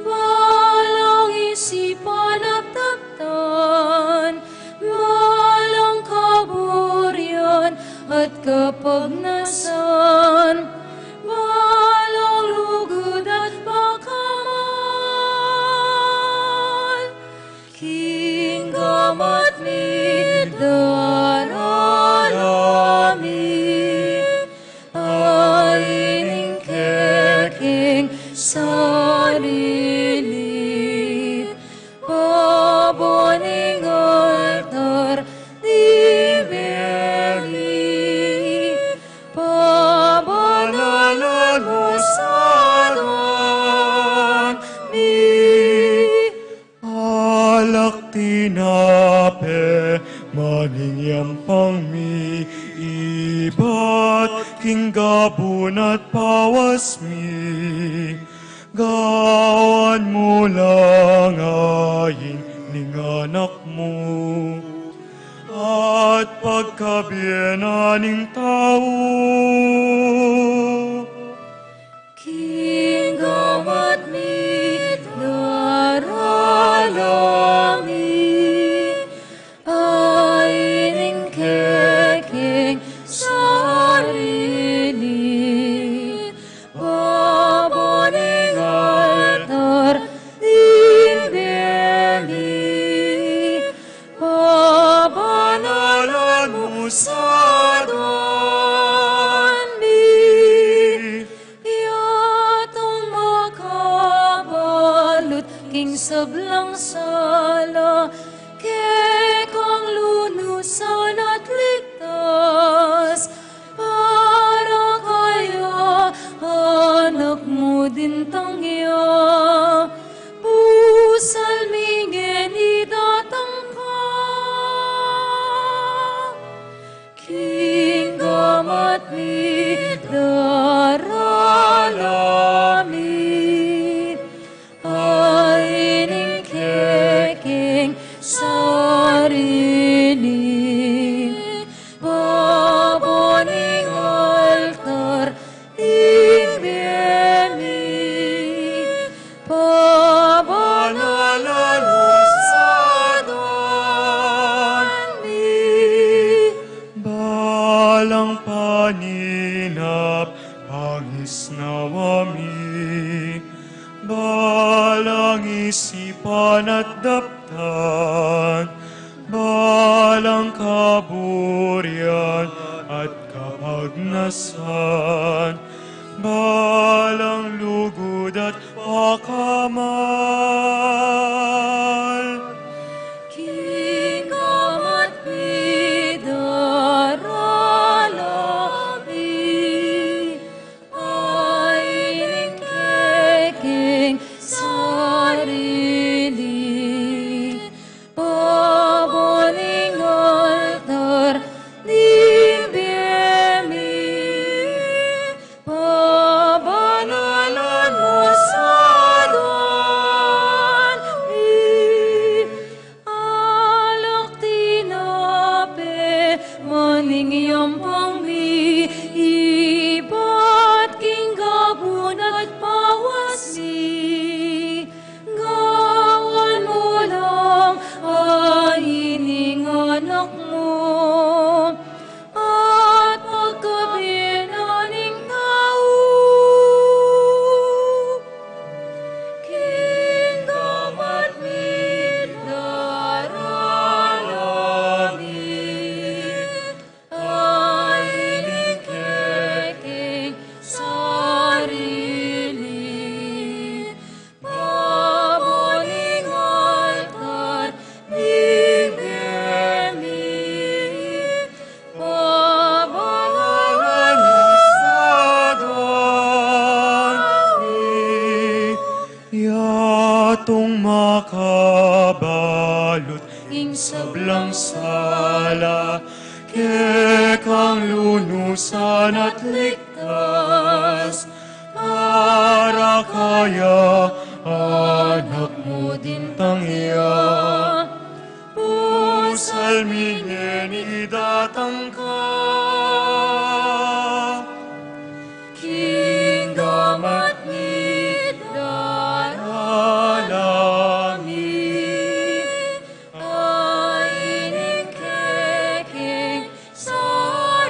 balang isipan at daptan, balang kaburian at kapagnasan, balang lugud at pakamal, king gamat mi, darala mi, ay ning kekeng sarili, babo ning altar ning bie mi, pabanalan mu sa aduan mi. Alak tinape, maning yampang mi, ibat king gabun at pawas mi, gawan mu lang ain ning anak mu, at pagkabie na ning tau. King gamat mi, darala mi, ay ning kekeng sarili, babo ning altar ning bie mi, pabanalan mu sa aduan mi. Yatung makabalut king sablang sala, kekang lunusan at ligtas, para kaya anak mu dintang ya, pusal mi ngeni datang ka. King gamat mi, darala mi, ay ning kekeng sarili, babo ning altar ning bie mi, pabanalan mu sa aduan mi. Balang paninap pangisnawa mi, balang isipan at daptan, balang kaburian at kapagnasan, balang lugud at pakamal. King gamat mi, darala mi, ay ning kekeng sarili, babo ning altar ning bie mi, sablang sala, kekang lunusan at ligtas, para kaya anak mu dintang ya. Pusal mi neni datang ka, king gamat mi darala mi, a ining kekeng sarili,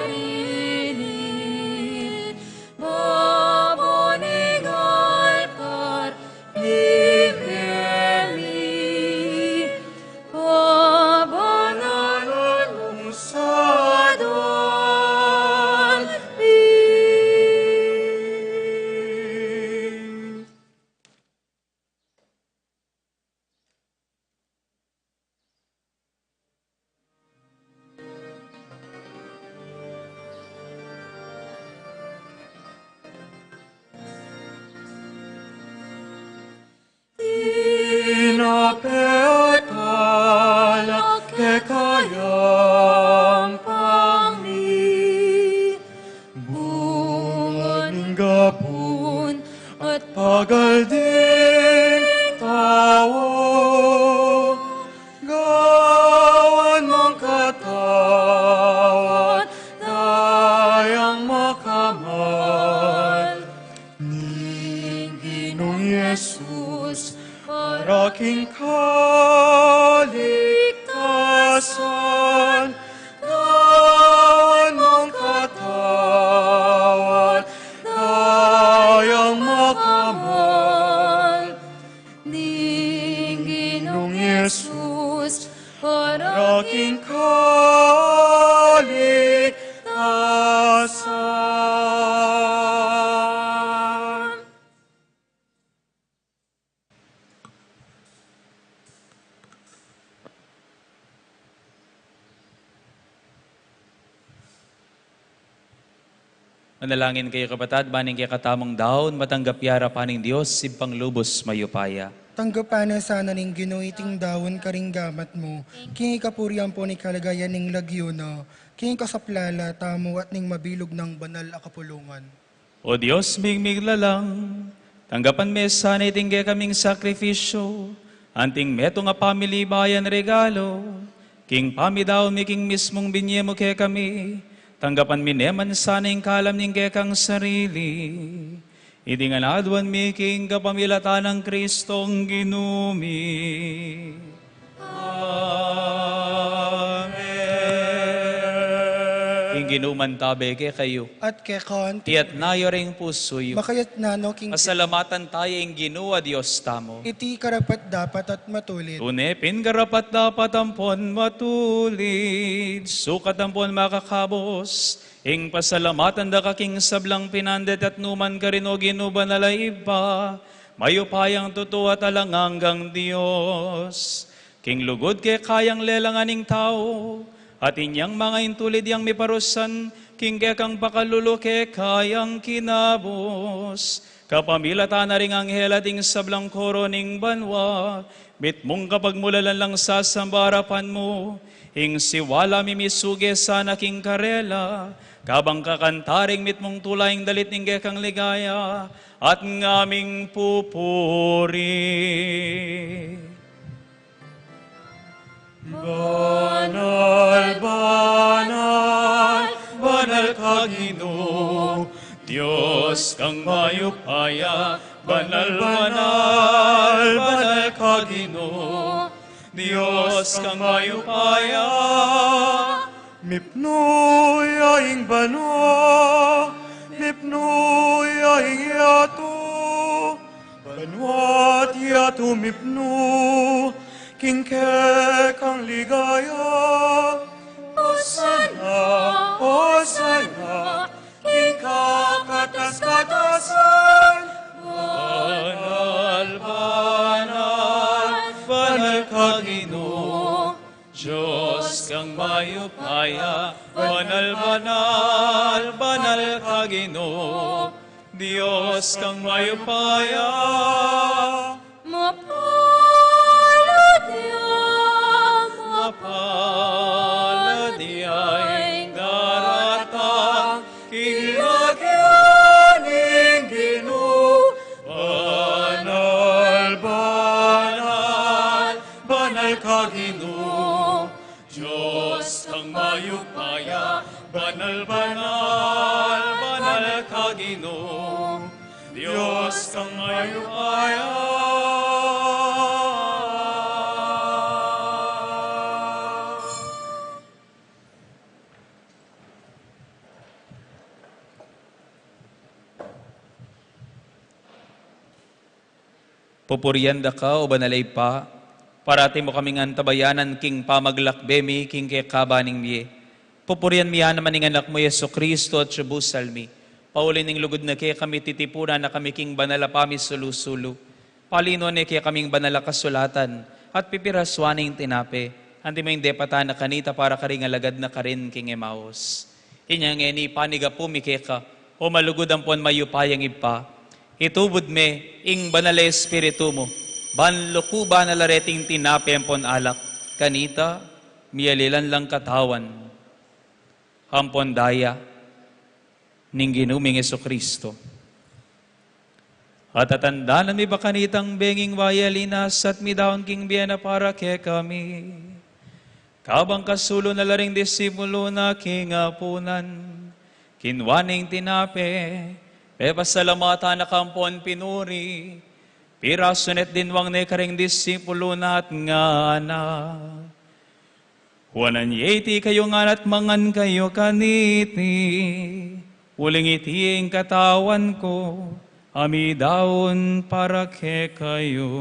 babo ning altar, bibie mi, pabanalan mu sa dalmi. Tinape at alak kekayang pangni, bunga ning gapun at pagal ding tau, gawan mung katawan dayang makamal ning Ginung Jesus, para king kaligtasan, gawan mung katawan dayang makamal ning Ginung Jesus, para king kaligtasan. Manalangin kayu, kapatad, ban ing kekatamung daun matanggap ya arapan ning Dios, Ibpang lubus mayupaya. Tanggapan na sana ning Ginu iting daun karing gamat mu, king ikapurian pu ning kaligayan ning lagyu na, king kasaplalan tamu at ning mabilug nang banal a kapulungan. O Dios ming miglalang, tanggapan me sana iting kekaming sakrifisyu, anting metung a pamilibayan regalu, king pamidaun mi king mismung binye mu kekami, tanggapan mi ne man sana ing kalam ning kekang sarili. Iti ngan aduan mi king kapamilatan nang Kristong Ginu mi. Amen. Ing Ginu mantabe kekayu. At keka mu rin. Itas yu ring pusu yu. Makatas no king Pasalamatan taya ing Ginu a Dios tamu. Iti karapat-dapat at matulid. Tune pin karapat-dapat ampon matulid. Sukat ampon makakabus ing pasalamatan da ka king sablang pinandit at numan ka rin, O Ginu, banal a Ibpa, mayupayang tutu at alang anggang Dios. King lugud keka yang lelangan ing tau, at inyang manga intulid yang miparusan king kekang pakalulu keka yang kinabus. Kapamilatan na ring anghel at ing sablang koro ning banua, mitmung kapagmulalan lang sasamba arapan mu, ing siwala mi misuge sana king karela, kabang kakanta ring mitmung tula ing dalit ning kekang ligaya, at ngaming pupuri. Banal, banal, banal ka Ginu, Dios kang mayupaya. Banal, banal, banal ka Ginu, Dios kang mayupaya. Mipnu ya ing banua, mipnu ya ing yatu, banua't yatu mipnu king kekang ligaya. Osana, Osana king kakatas-katasan. Banal, banal, banal ka Ginu, Dios kang mayupaya. Banal, banal, banal ka Ginu, Dios kang mayupaya. Mapalad ya, mapalad Ala dia ing daratang king lagyu ning Ginu, banal, banal, banal ka Ginu. Dios kang mayupaya, banal, banal, banal ka Ginu. Dios kang mayupaya. Pupurian da ka, o banal a Ibpa, parati mu kaming antabayanan king pamaglakbe mi king kekaba ning mie. Pupurian mi ya naman ing Anak mu, Jesucristo, at subusal mi. Pauli ning lugud na kekami, titipunan na kami king banal a pamisulu-sulu. Palinuan ne kekaming banal a kasulatan, at pipirasuan ne ing tinape, antimo ing depatan na kanita para karing alagad na karin king Emaus. Inya ngeni panigapu mi keka, o malugud ampon mayupayang Ibpa, itubud me ing Banal a Espiritu mu, ban lukuban na la reting tinape ampon alak, kanita, mialilan lang katawan ampon daya ning Ginu ming Jesucristo. At tatandanan mi ba kanitang benging wayalinas at midaun king bie na para kekami. Kabang kasulu na la ring disipulu na king apunan, kinua ne ing tinape, pepasalamatan na ka ampon pinuri, pirasu ne at dinwang ne karing disipulu na at ngana: Wanan ye iti kayu ngan at mangan kayu kaniti, uling iti ing katawan ku, a midaun para kekayu.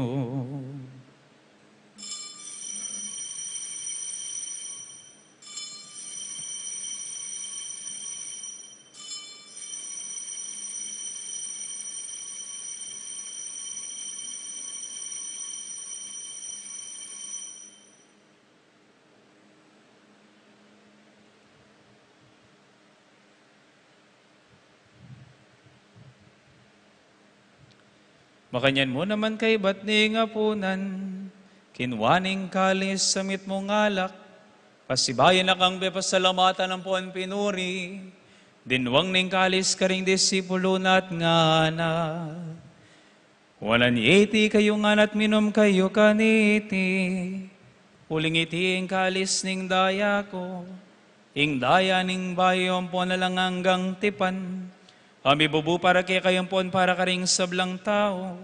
Makanyan mu naman kaibat ning apunan, kinua ne ing kalis a mitmung alak, pasibayu na kang pepasalamatan ampon pinuri, dinwang ne ing kalis karing disipulu na at ngana: Wanan ye iti kayu ngan at minum kayu kaniti, uling iti ing kalis ning daya ku, ing daya ning bayu ampon alang anggang tipan, a mibubu para kekayu ampon para karing sablang tau,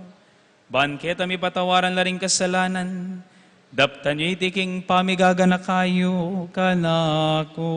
ban keta mipatawaran la ring kasalanan. Daptan yu iti king pamigaganaka yu kanaku.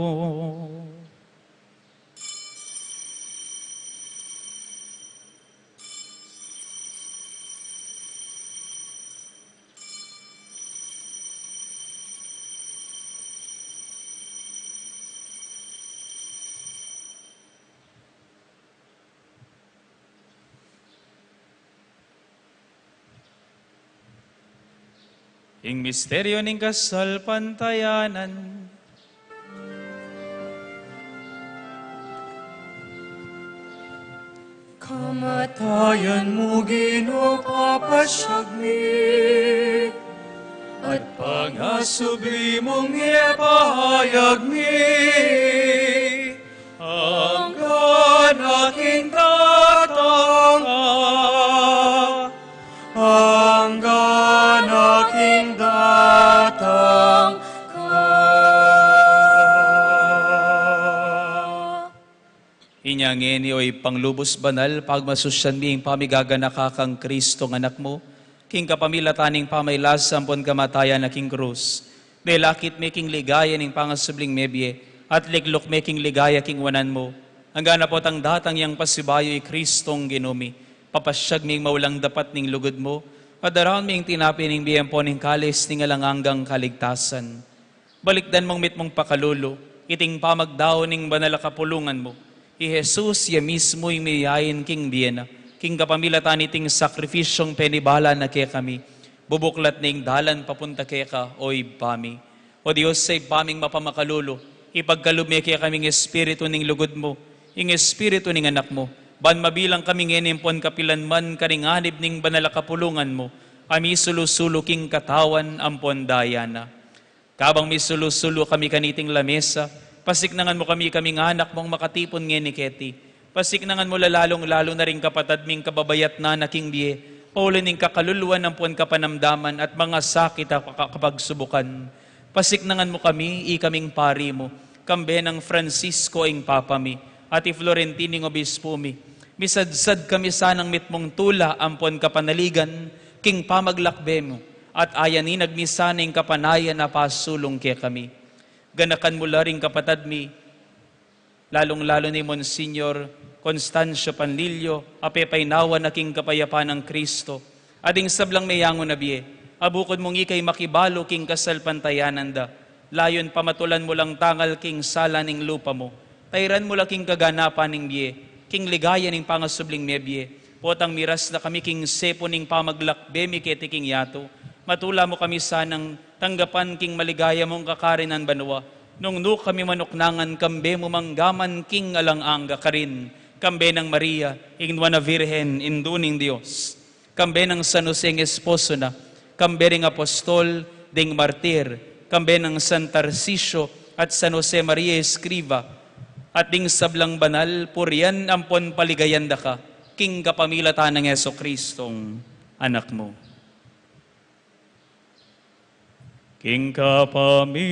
Ing misteryu ning kasalpantayanan. Kamatayan mu, Ginu, papasyag mi, at pangasubli mung ipahayag mi, anggang aking datang ka, anggang aking datang ka. Inya ngeni, o Ibpang lubus banal, pagmasusyan mi ing pamigaganaka kang Kristong Anak mu, king kapamilatan ning pamailasa ampon kamatayan na king krus. Delakit mi king ligaya ning pangasubling mebie, at likluk mi king ligaya king wanan mu. Anggang na potang datang yang pasibayu i Kristong Ginu mi, papasyag ming maulang dapat ning lugud mu, at daraun mi ing tinape ning bie ampon ing kalis ning alang anggang kaligtasan. Balikdan mung mitmung pakalulu iting pamagdao ning banal a kapulungan mu. I Jesus ya mismu ing miyain king bie na, king kapamilatan niting sakripisyung penibala na kekami, bubuklat ne ing dalan papunta keka, o Ibpa mi. O Dios a Ibpa ming mapamakalulu, ipagkalub me kekami ing espiritu ning lugud mu, ing espiritu ning Anak mu, ban mabilang kami ngeni ampon kapilan man karing anib ning banal a kapulungan mu, a misulu-sulu king katawan ampon daya na. Kabang misulu-sulu kami kaniting lamesa, pasiknangan mu kami, kaming anak mung makatipun ngeni keti. Pasiknangan mu la lalung-lalu na ring kapatad ming kababayatnan a king bie, pauli ning kakaluluan ampon kapanamdaman at mangasakit a ka-, kapagsubukan. Pasiknangan mu kami, ikaming pari mu, kambe nang Francisco ing Papa mi, at i Florentin ing Obispo mi. Misadsad kami sanang mitmung tula ampon kapanaligan king pamaglakbe mu, at ayanin agmi sana ing kapanayan a pasulung kekami. Ganakan mu la ring kapatad mi, lalung-lalu na i Monsignor Constancio Panlilio, a pepaynawan na king kapayapan nang Kristo, at ding sablang meyangu na bie, a bukod mung ikay makibalu king kasalpantayanan da, layun pamatulan mu lang tangal king sala ning lupa mu, tairan mu la king kaganapan ning bie, king ligaya ning pangasubling mebie, potang miras na kami king sepu ning pamaglakbe mi keti king yatu, matula mu kami sanang tanggapan king maligaya mung kakarinan banua, nung nu kami manuknangan kambe mu manggaman king alang angga karin, kambe nang Maria, ing Nuan a Virgen, Indu ning Dios, kambe nang San Jose ing esposo na, kambe ring apostol, ding martir, kambe nang San Tarcisio at San Jose Maria Escriva, at ding sablang banal, purian ampon paligayan da ka, king kapamilatan nang Jesucristong Anak mu. King kapamilatan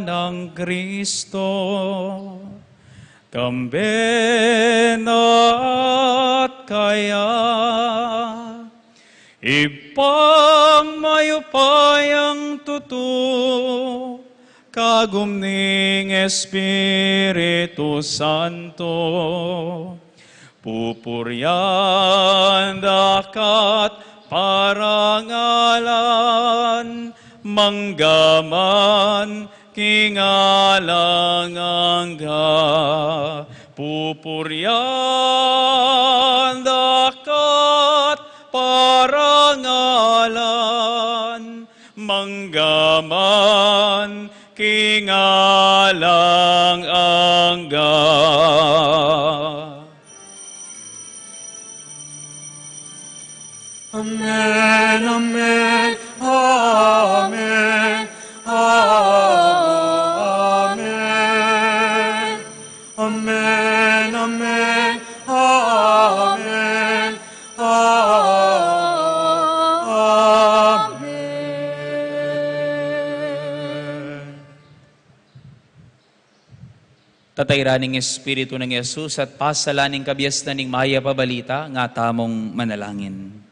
nang Kristo, kambe na at kaya, Ibpang mayupayang tutu, kagum ning Espiritu Santo, pupurian da ka't parangalan, manggaman king alang angga. Pupurian da ka't parangalan, manggaman king alang angga. Amen, amen, amen, amen. Amen, amen, amen, amen. Tatairan ning Espiritu nang Jesus at pasalan ning kabiasnan ning mayap a balita, nga tamung manalangin.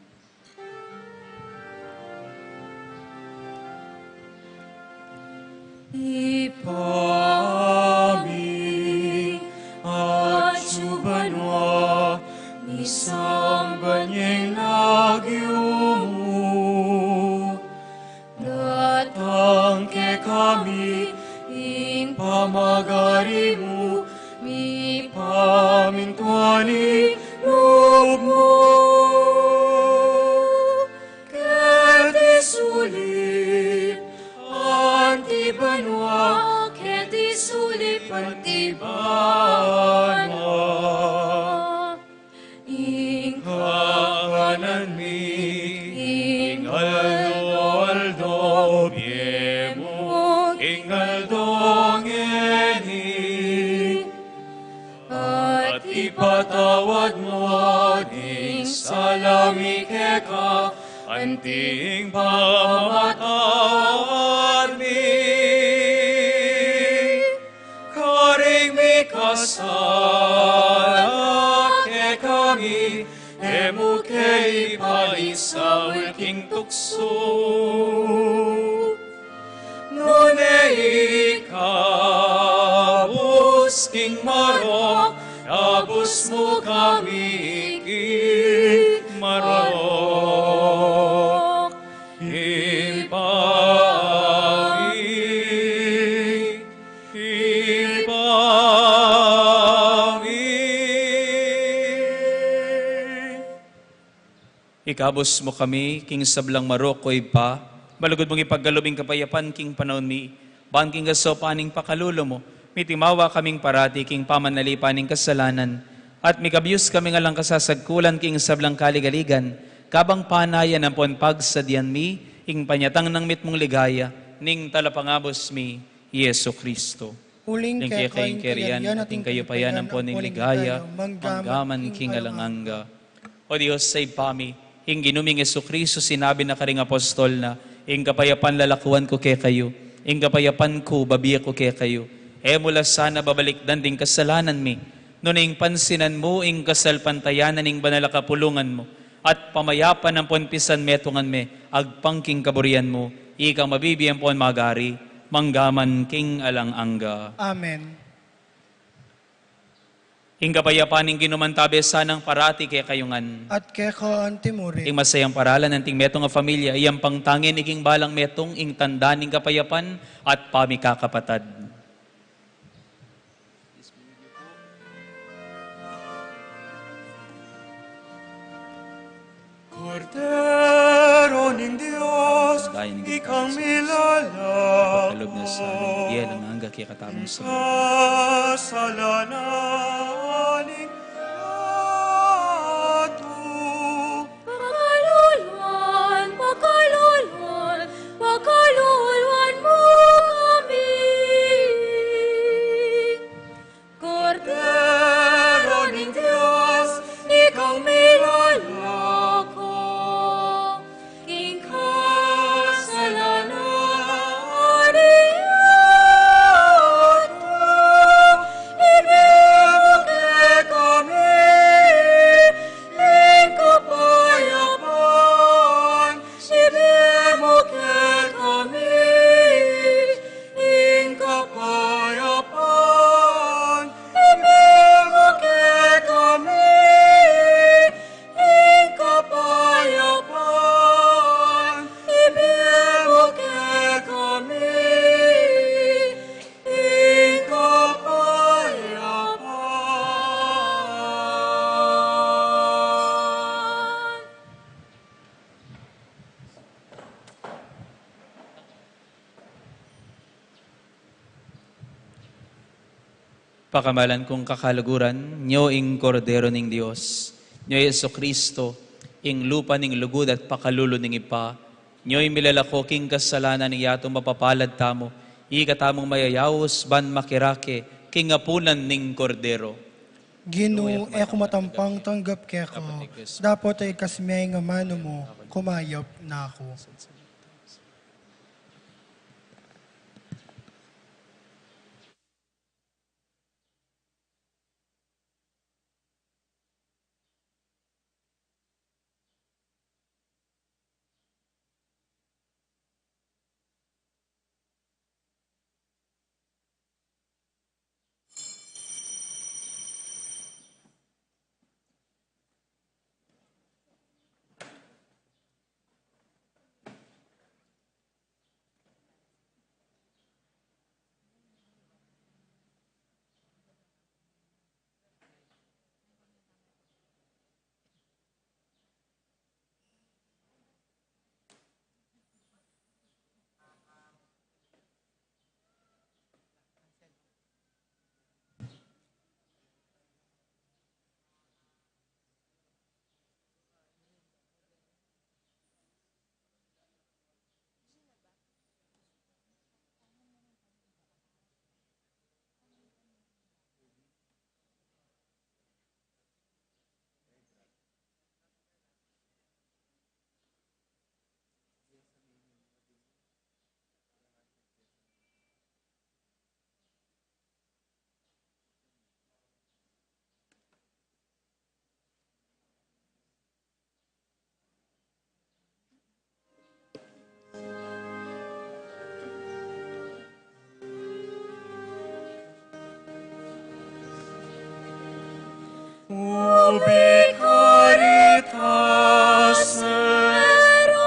Ibpa mi, atsu ka banua, misamban ya ing lagyu mu. Datang kekami ing pamagari mu, mipamintuan ing lub mu keti sulip anti banua, keti sulip anti banua. Ing kakanan mi king aldo-aldo ibie mu king aldo ngeni, at ipatawad mu ding sala mi keka, anti ing pamamatawad mi karing mikasala kekami, e mu ke ipaisaul king tuksu, nune ikabus king marok, ikabus mu kami king marok. Ibpa mi, Ibpa mi. Ikabus mu kami king sablang marok, o Ibpa, malugud mung ipagkalub ing kapayapan king panaun mi, ban king kasaupan ning pakalulu mu, mitimawa kaming parati king pamanalipan ning kasalanan, at mikabus kaming alang kasasagkulan king sablang kaligaligan, kabang panayan ampon pagsadyan mi ing panyatang nang mitmung ligaya, ning Talapangabus mi, Jesucristo. Uling keka ing kayarian at ing kayupayan ampon ing ligaya, mangga man king alang angga. O Dios, Ibpa mi, ing Ginu ming Jesucristo sinabi na karing apostol na, "Ing kapayapan lalakuan ku kekayu, ing kapayapan ku babie ku kekayu." E mu la sana babalikdan ding kasalanan mi, nune ing pansinan mu ing kasalpantayanan ning banal a kapulungan mu, at pamayapan ampon pisanmetungan me agpang king kaburian mu, ikang mabibie ampon mag-ari, mangga man king alang angga. Amen. Ing kapayapan ning Ginu mantabe sanang parati kekayu ngan. At keka antimurin. Ing masayang paralan anting metung a familia, iyang pangtangin king balang metung ing tanda ning kapayapan at pamikakapatad. Kordero ning Dios, ikang milalang, kalub na sa alang angga kekatamung sabyan. Kasalanan ning yatu. Pakaluluan, pakaluluan, pakaluluan mu kami. Kordero ning Dios, ikang milalako king kasalanan ning yatu, ibie mu kekami ing kapayapan. Ibie mu kekami ing kapayapan, ibie mu kekami ing kapayapan, ibie mu kekami ing kapayapan. Pakamalan kung kakaluguran, nyo ing Kordero ning Dios, nyo i Jesucristo, ing lupa ning lugud at pakalulu ning Ibpa, nyo ing milalako king kasalanan ning yatu. Mapapalad tamu, ika tamung mayayaus ban makirake king apunan ning Kordero. Ginu, e ku matampang tanggap keka, dapot ikasi me ing amanu mu, kumayap na ku. Ubi caritas serama,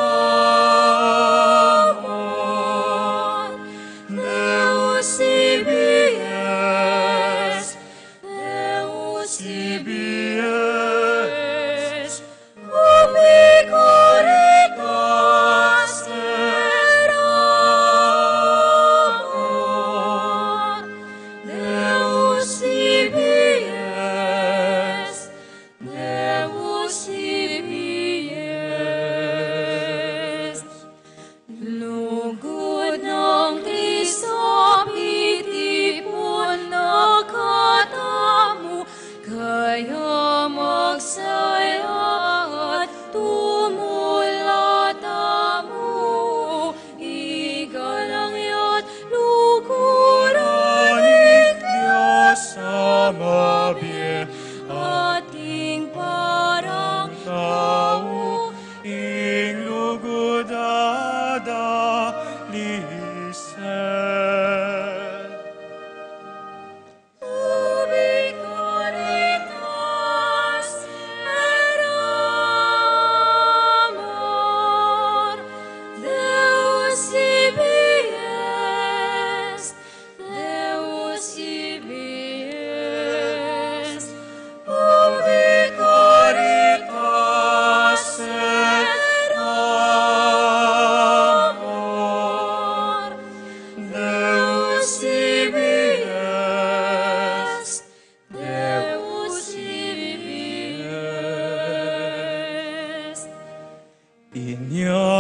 Deus ibi es, Deus ibi es, ubi caritas serama, Deus ibi es,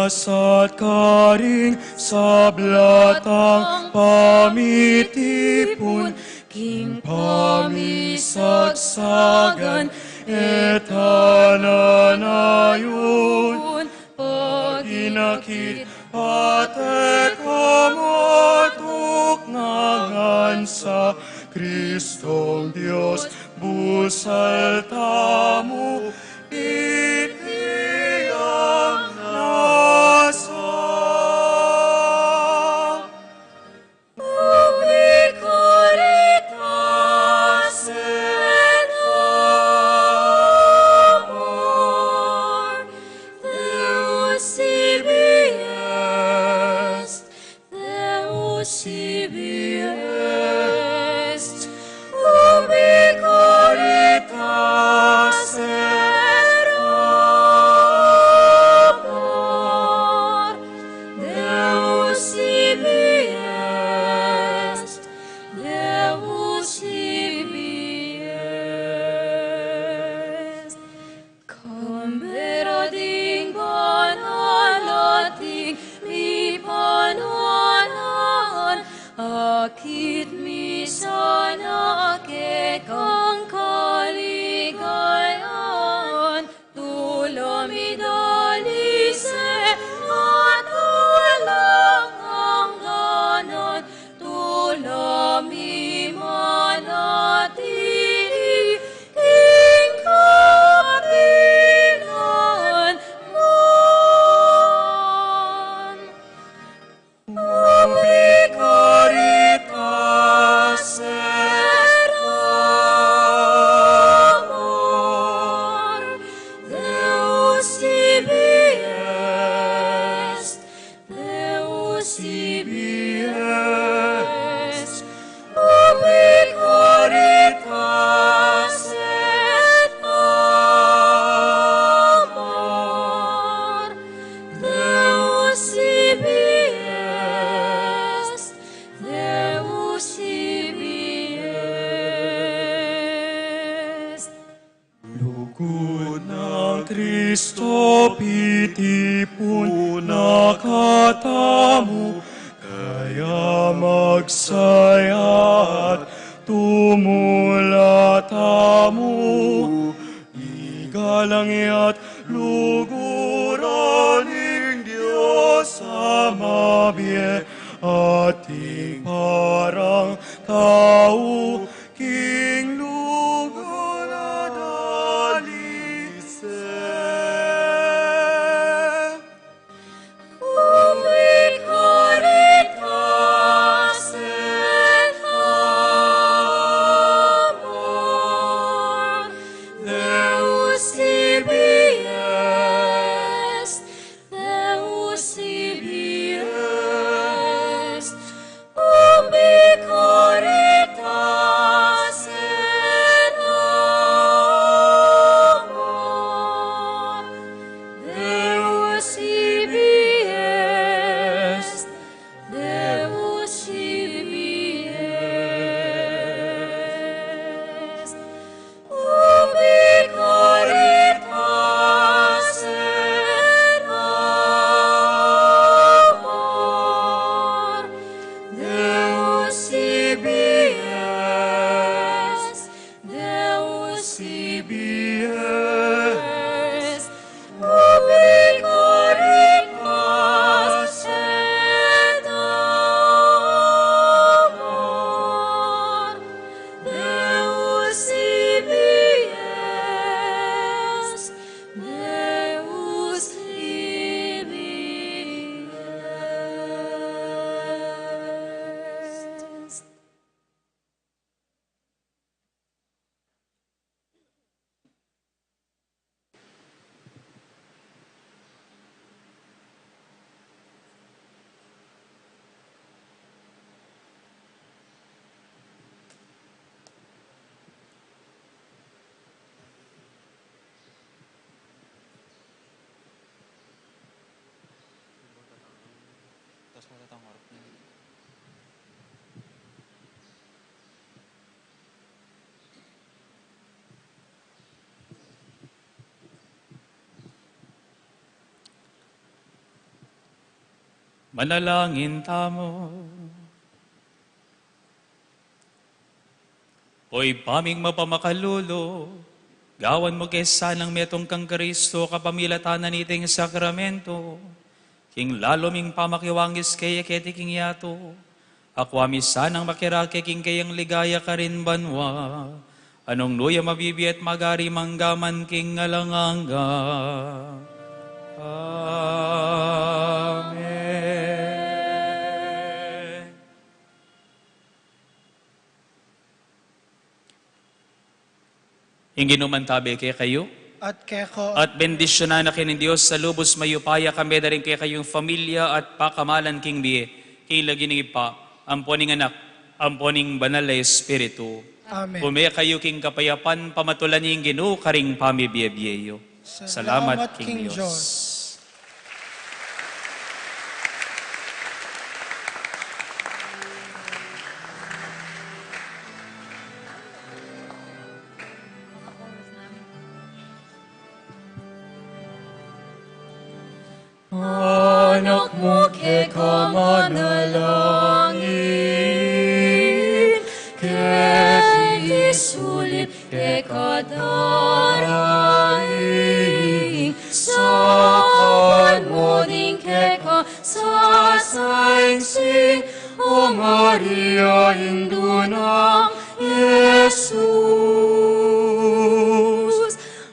At karing sabla tang pamitipun king pamisagsagan, e ta na nayun paginakit, pate kamatuk ngan sa Kristong Dios, busal tamu iti nasa. Ubi Caritas et amor, Deus ibi est, Deus ibi est, ubi Caritas et amor, Deus ibi est, Deus ibi est. Kampera ding banal at ding mipanuan, akit mi sana kekang kaligayan, tula mi dalise at alang angganan, tula mi manatili king kadinan man. Ubi Caritas et amor, Deus ibi est, Deus ibi est, ubi Caritas et amor, Deus ibi est, Deus ibi est. Lugud nang Kristo pitipun na katamu, kaya magsaya at tumula tamu. Igalang ya't luguran ning Dios a mabie, ating parang tau king lugud a dalise. Ubi Caritas et amor, Deus ibi est, Deus ibi est, ubi Caritas Manalangin tamu. O Ibpa ming mapamakalulu, gawan mu ke sanang metung kang Kristo kapamilatan na niting sakramento, king lalu ming pamakiwangis kaya keti king yatu, akua mi sanang makirake king kayang ligaya karin banua, a nung nu ya mabibie at magari mangga man king alang angga. Amen. Ing Ginu mantabe kekayu. At keka. At bendisyunan na kayu ning Dios a lubus mayupaya, kambe da ring kekayung familia at pakamalan king bie, king lagyu ning Ibpa, ampo ning Anak, ampo ning Banal a Espiritu. Amen. Ume kayu king kapayapan, pamatulan ing Ginu karing pamibie-bie yu. Salamat king Dios. Anak mu keka manalangin, keti sulip keka daraing, sapan mu ding keka sasainsi, O Maria, Indu nang Jesus.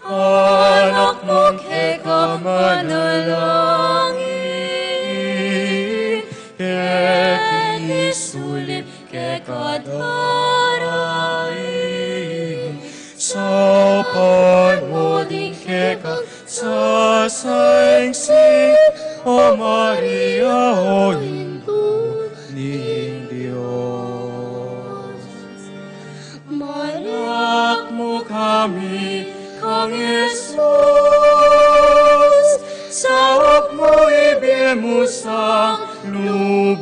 Anak mu keka manalangin, keti sulip keka daraing, sapan mu ding keka sasainsi, O Maria, o Indu ning Dios. Manalak mu kami kang Jesus, saup mu ibie mu sa lubus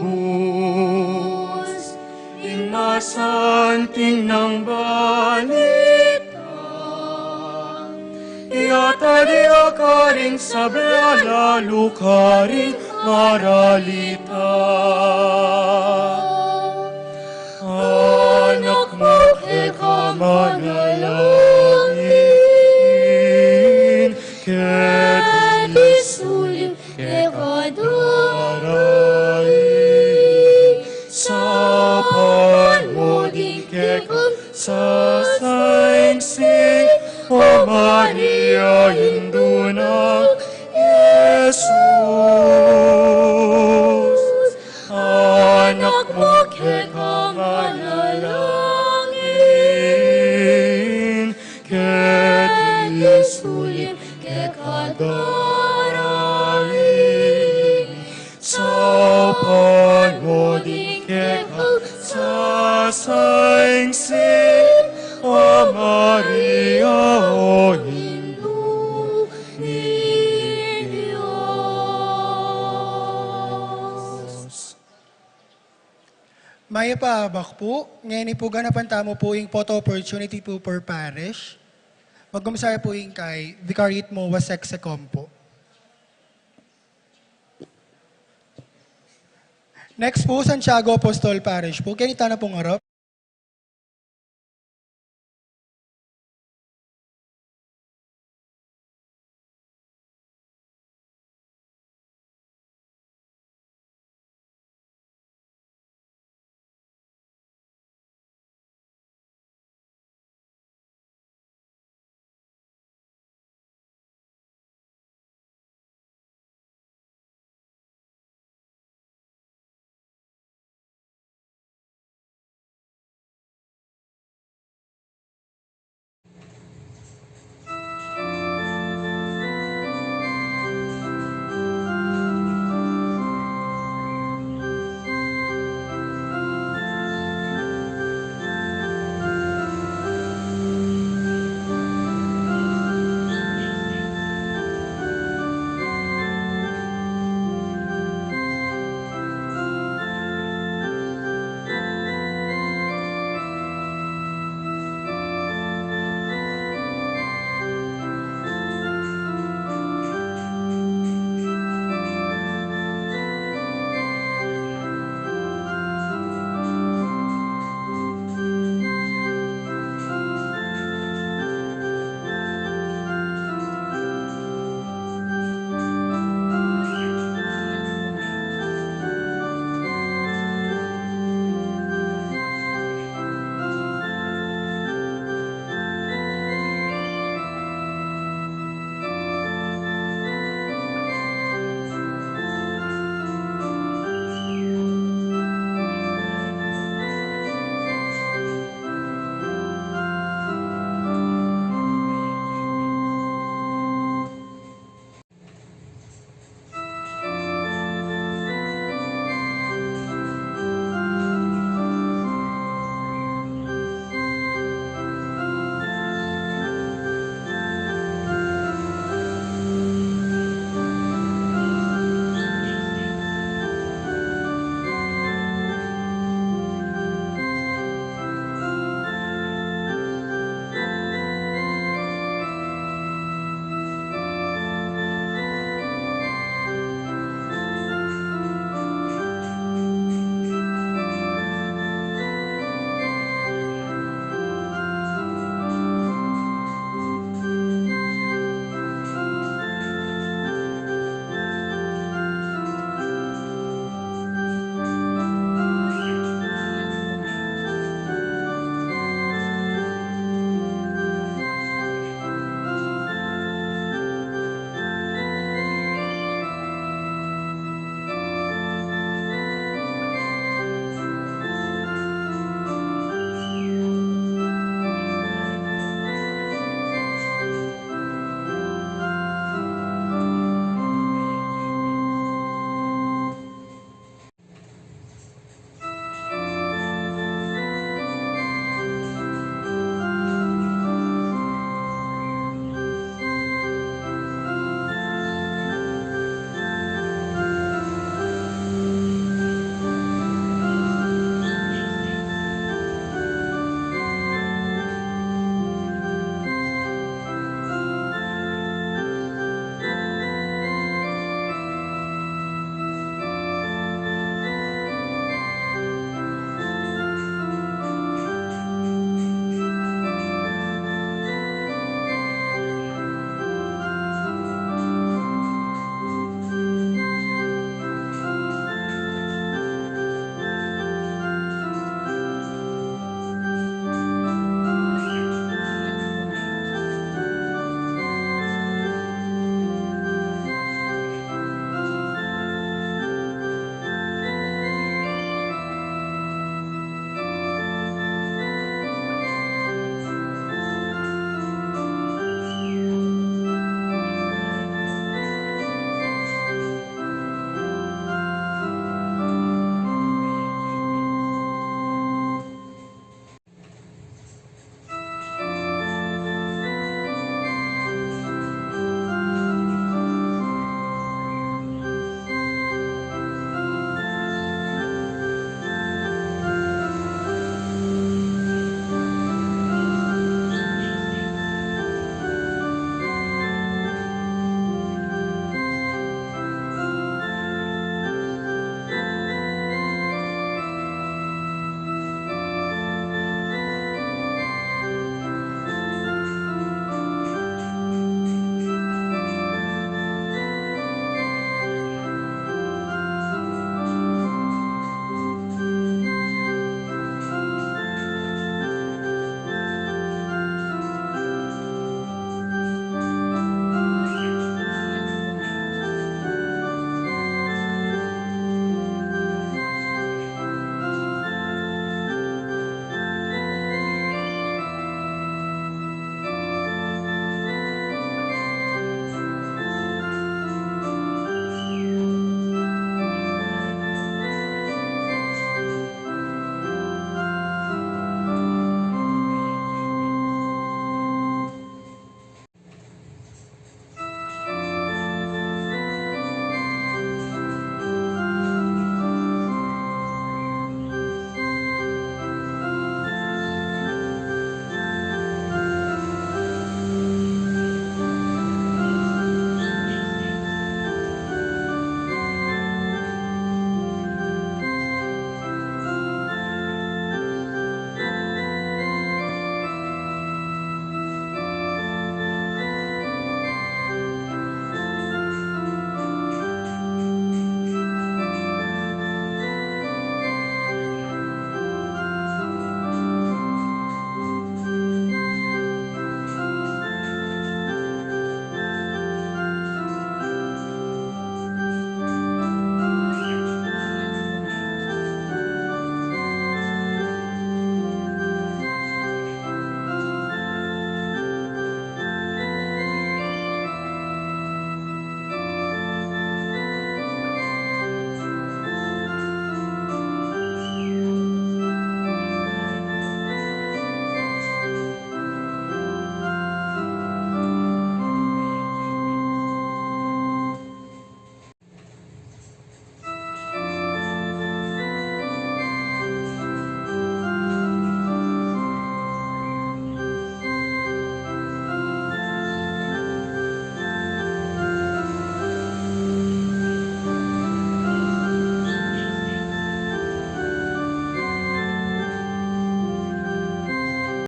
ing masanting nang balita. Iyatad ya karing sabla, lalu karing maralita. Anak mu keka manalangin, keti sulip keka daraing, sapan mu ding keka sasainsi, O Maria, Indu nang Jesus. Anak mu keka manalangin, keti sulip keka daraing, saupan mu ding keka sasainsi, O Maria, o Indu ning Dios. Mayap a abak pu, ngeni pu ganapan tamu pu ing photo opportunity pu per parish. Mag-umpisa pu ing kay Vicariate Moa Sexecom pu. Next pu, Santiago Apostol Parish pu. Keni tana pung arap.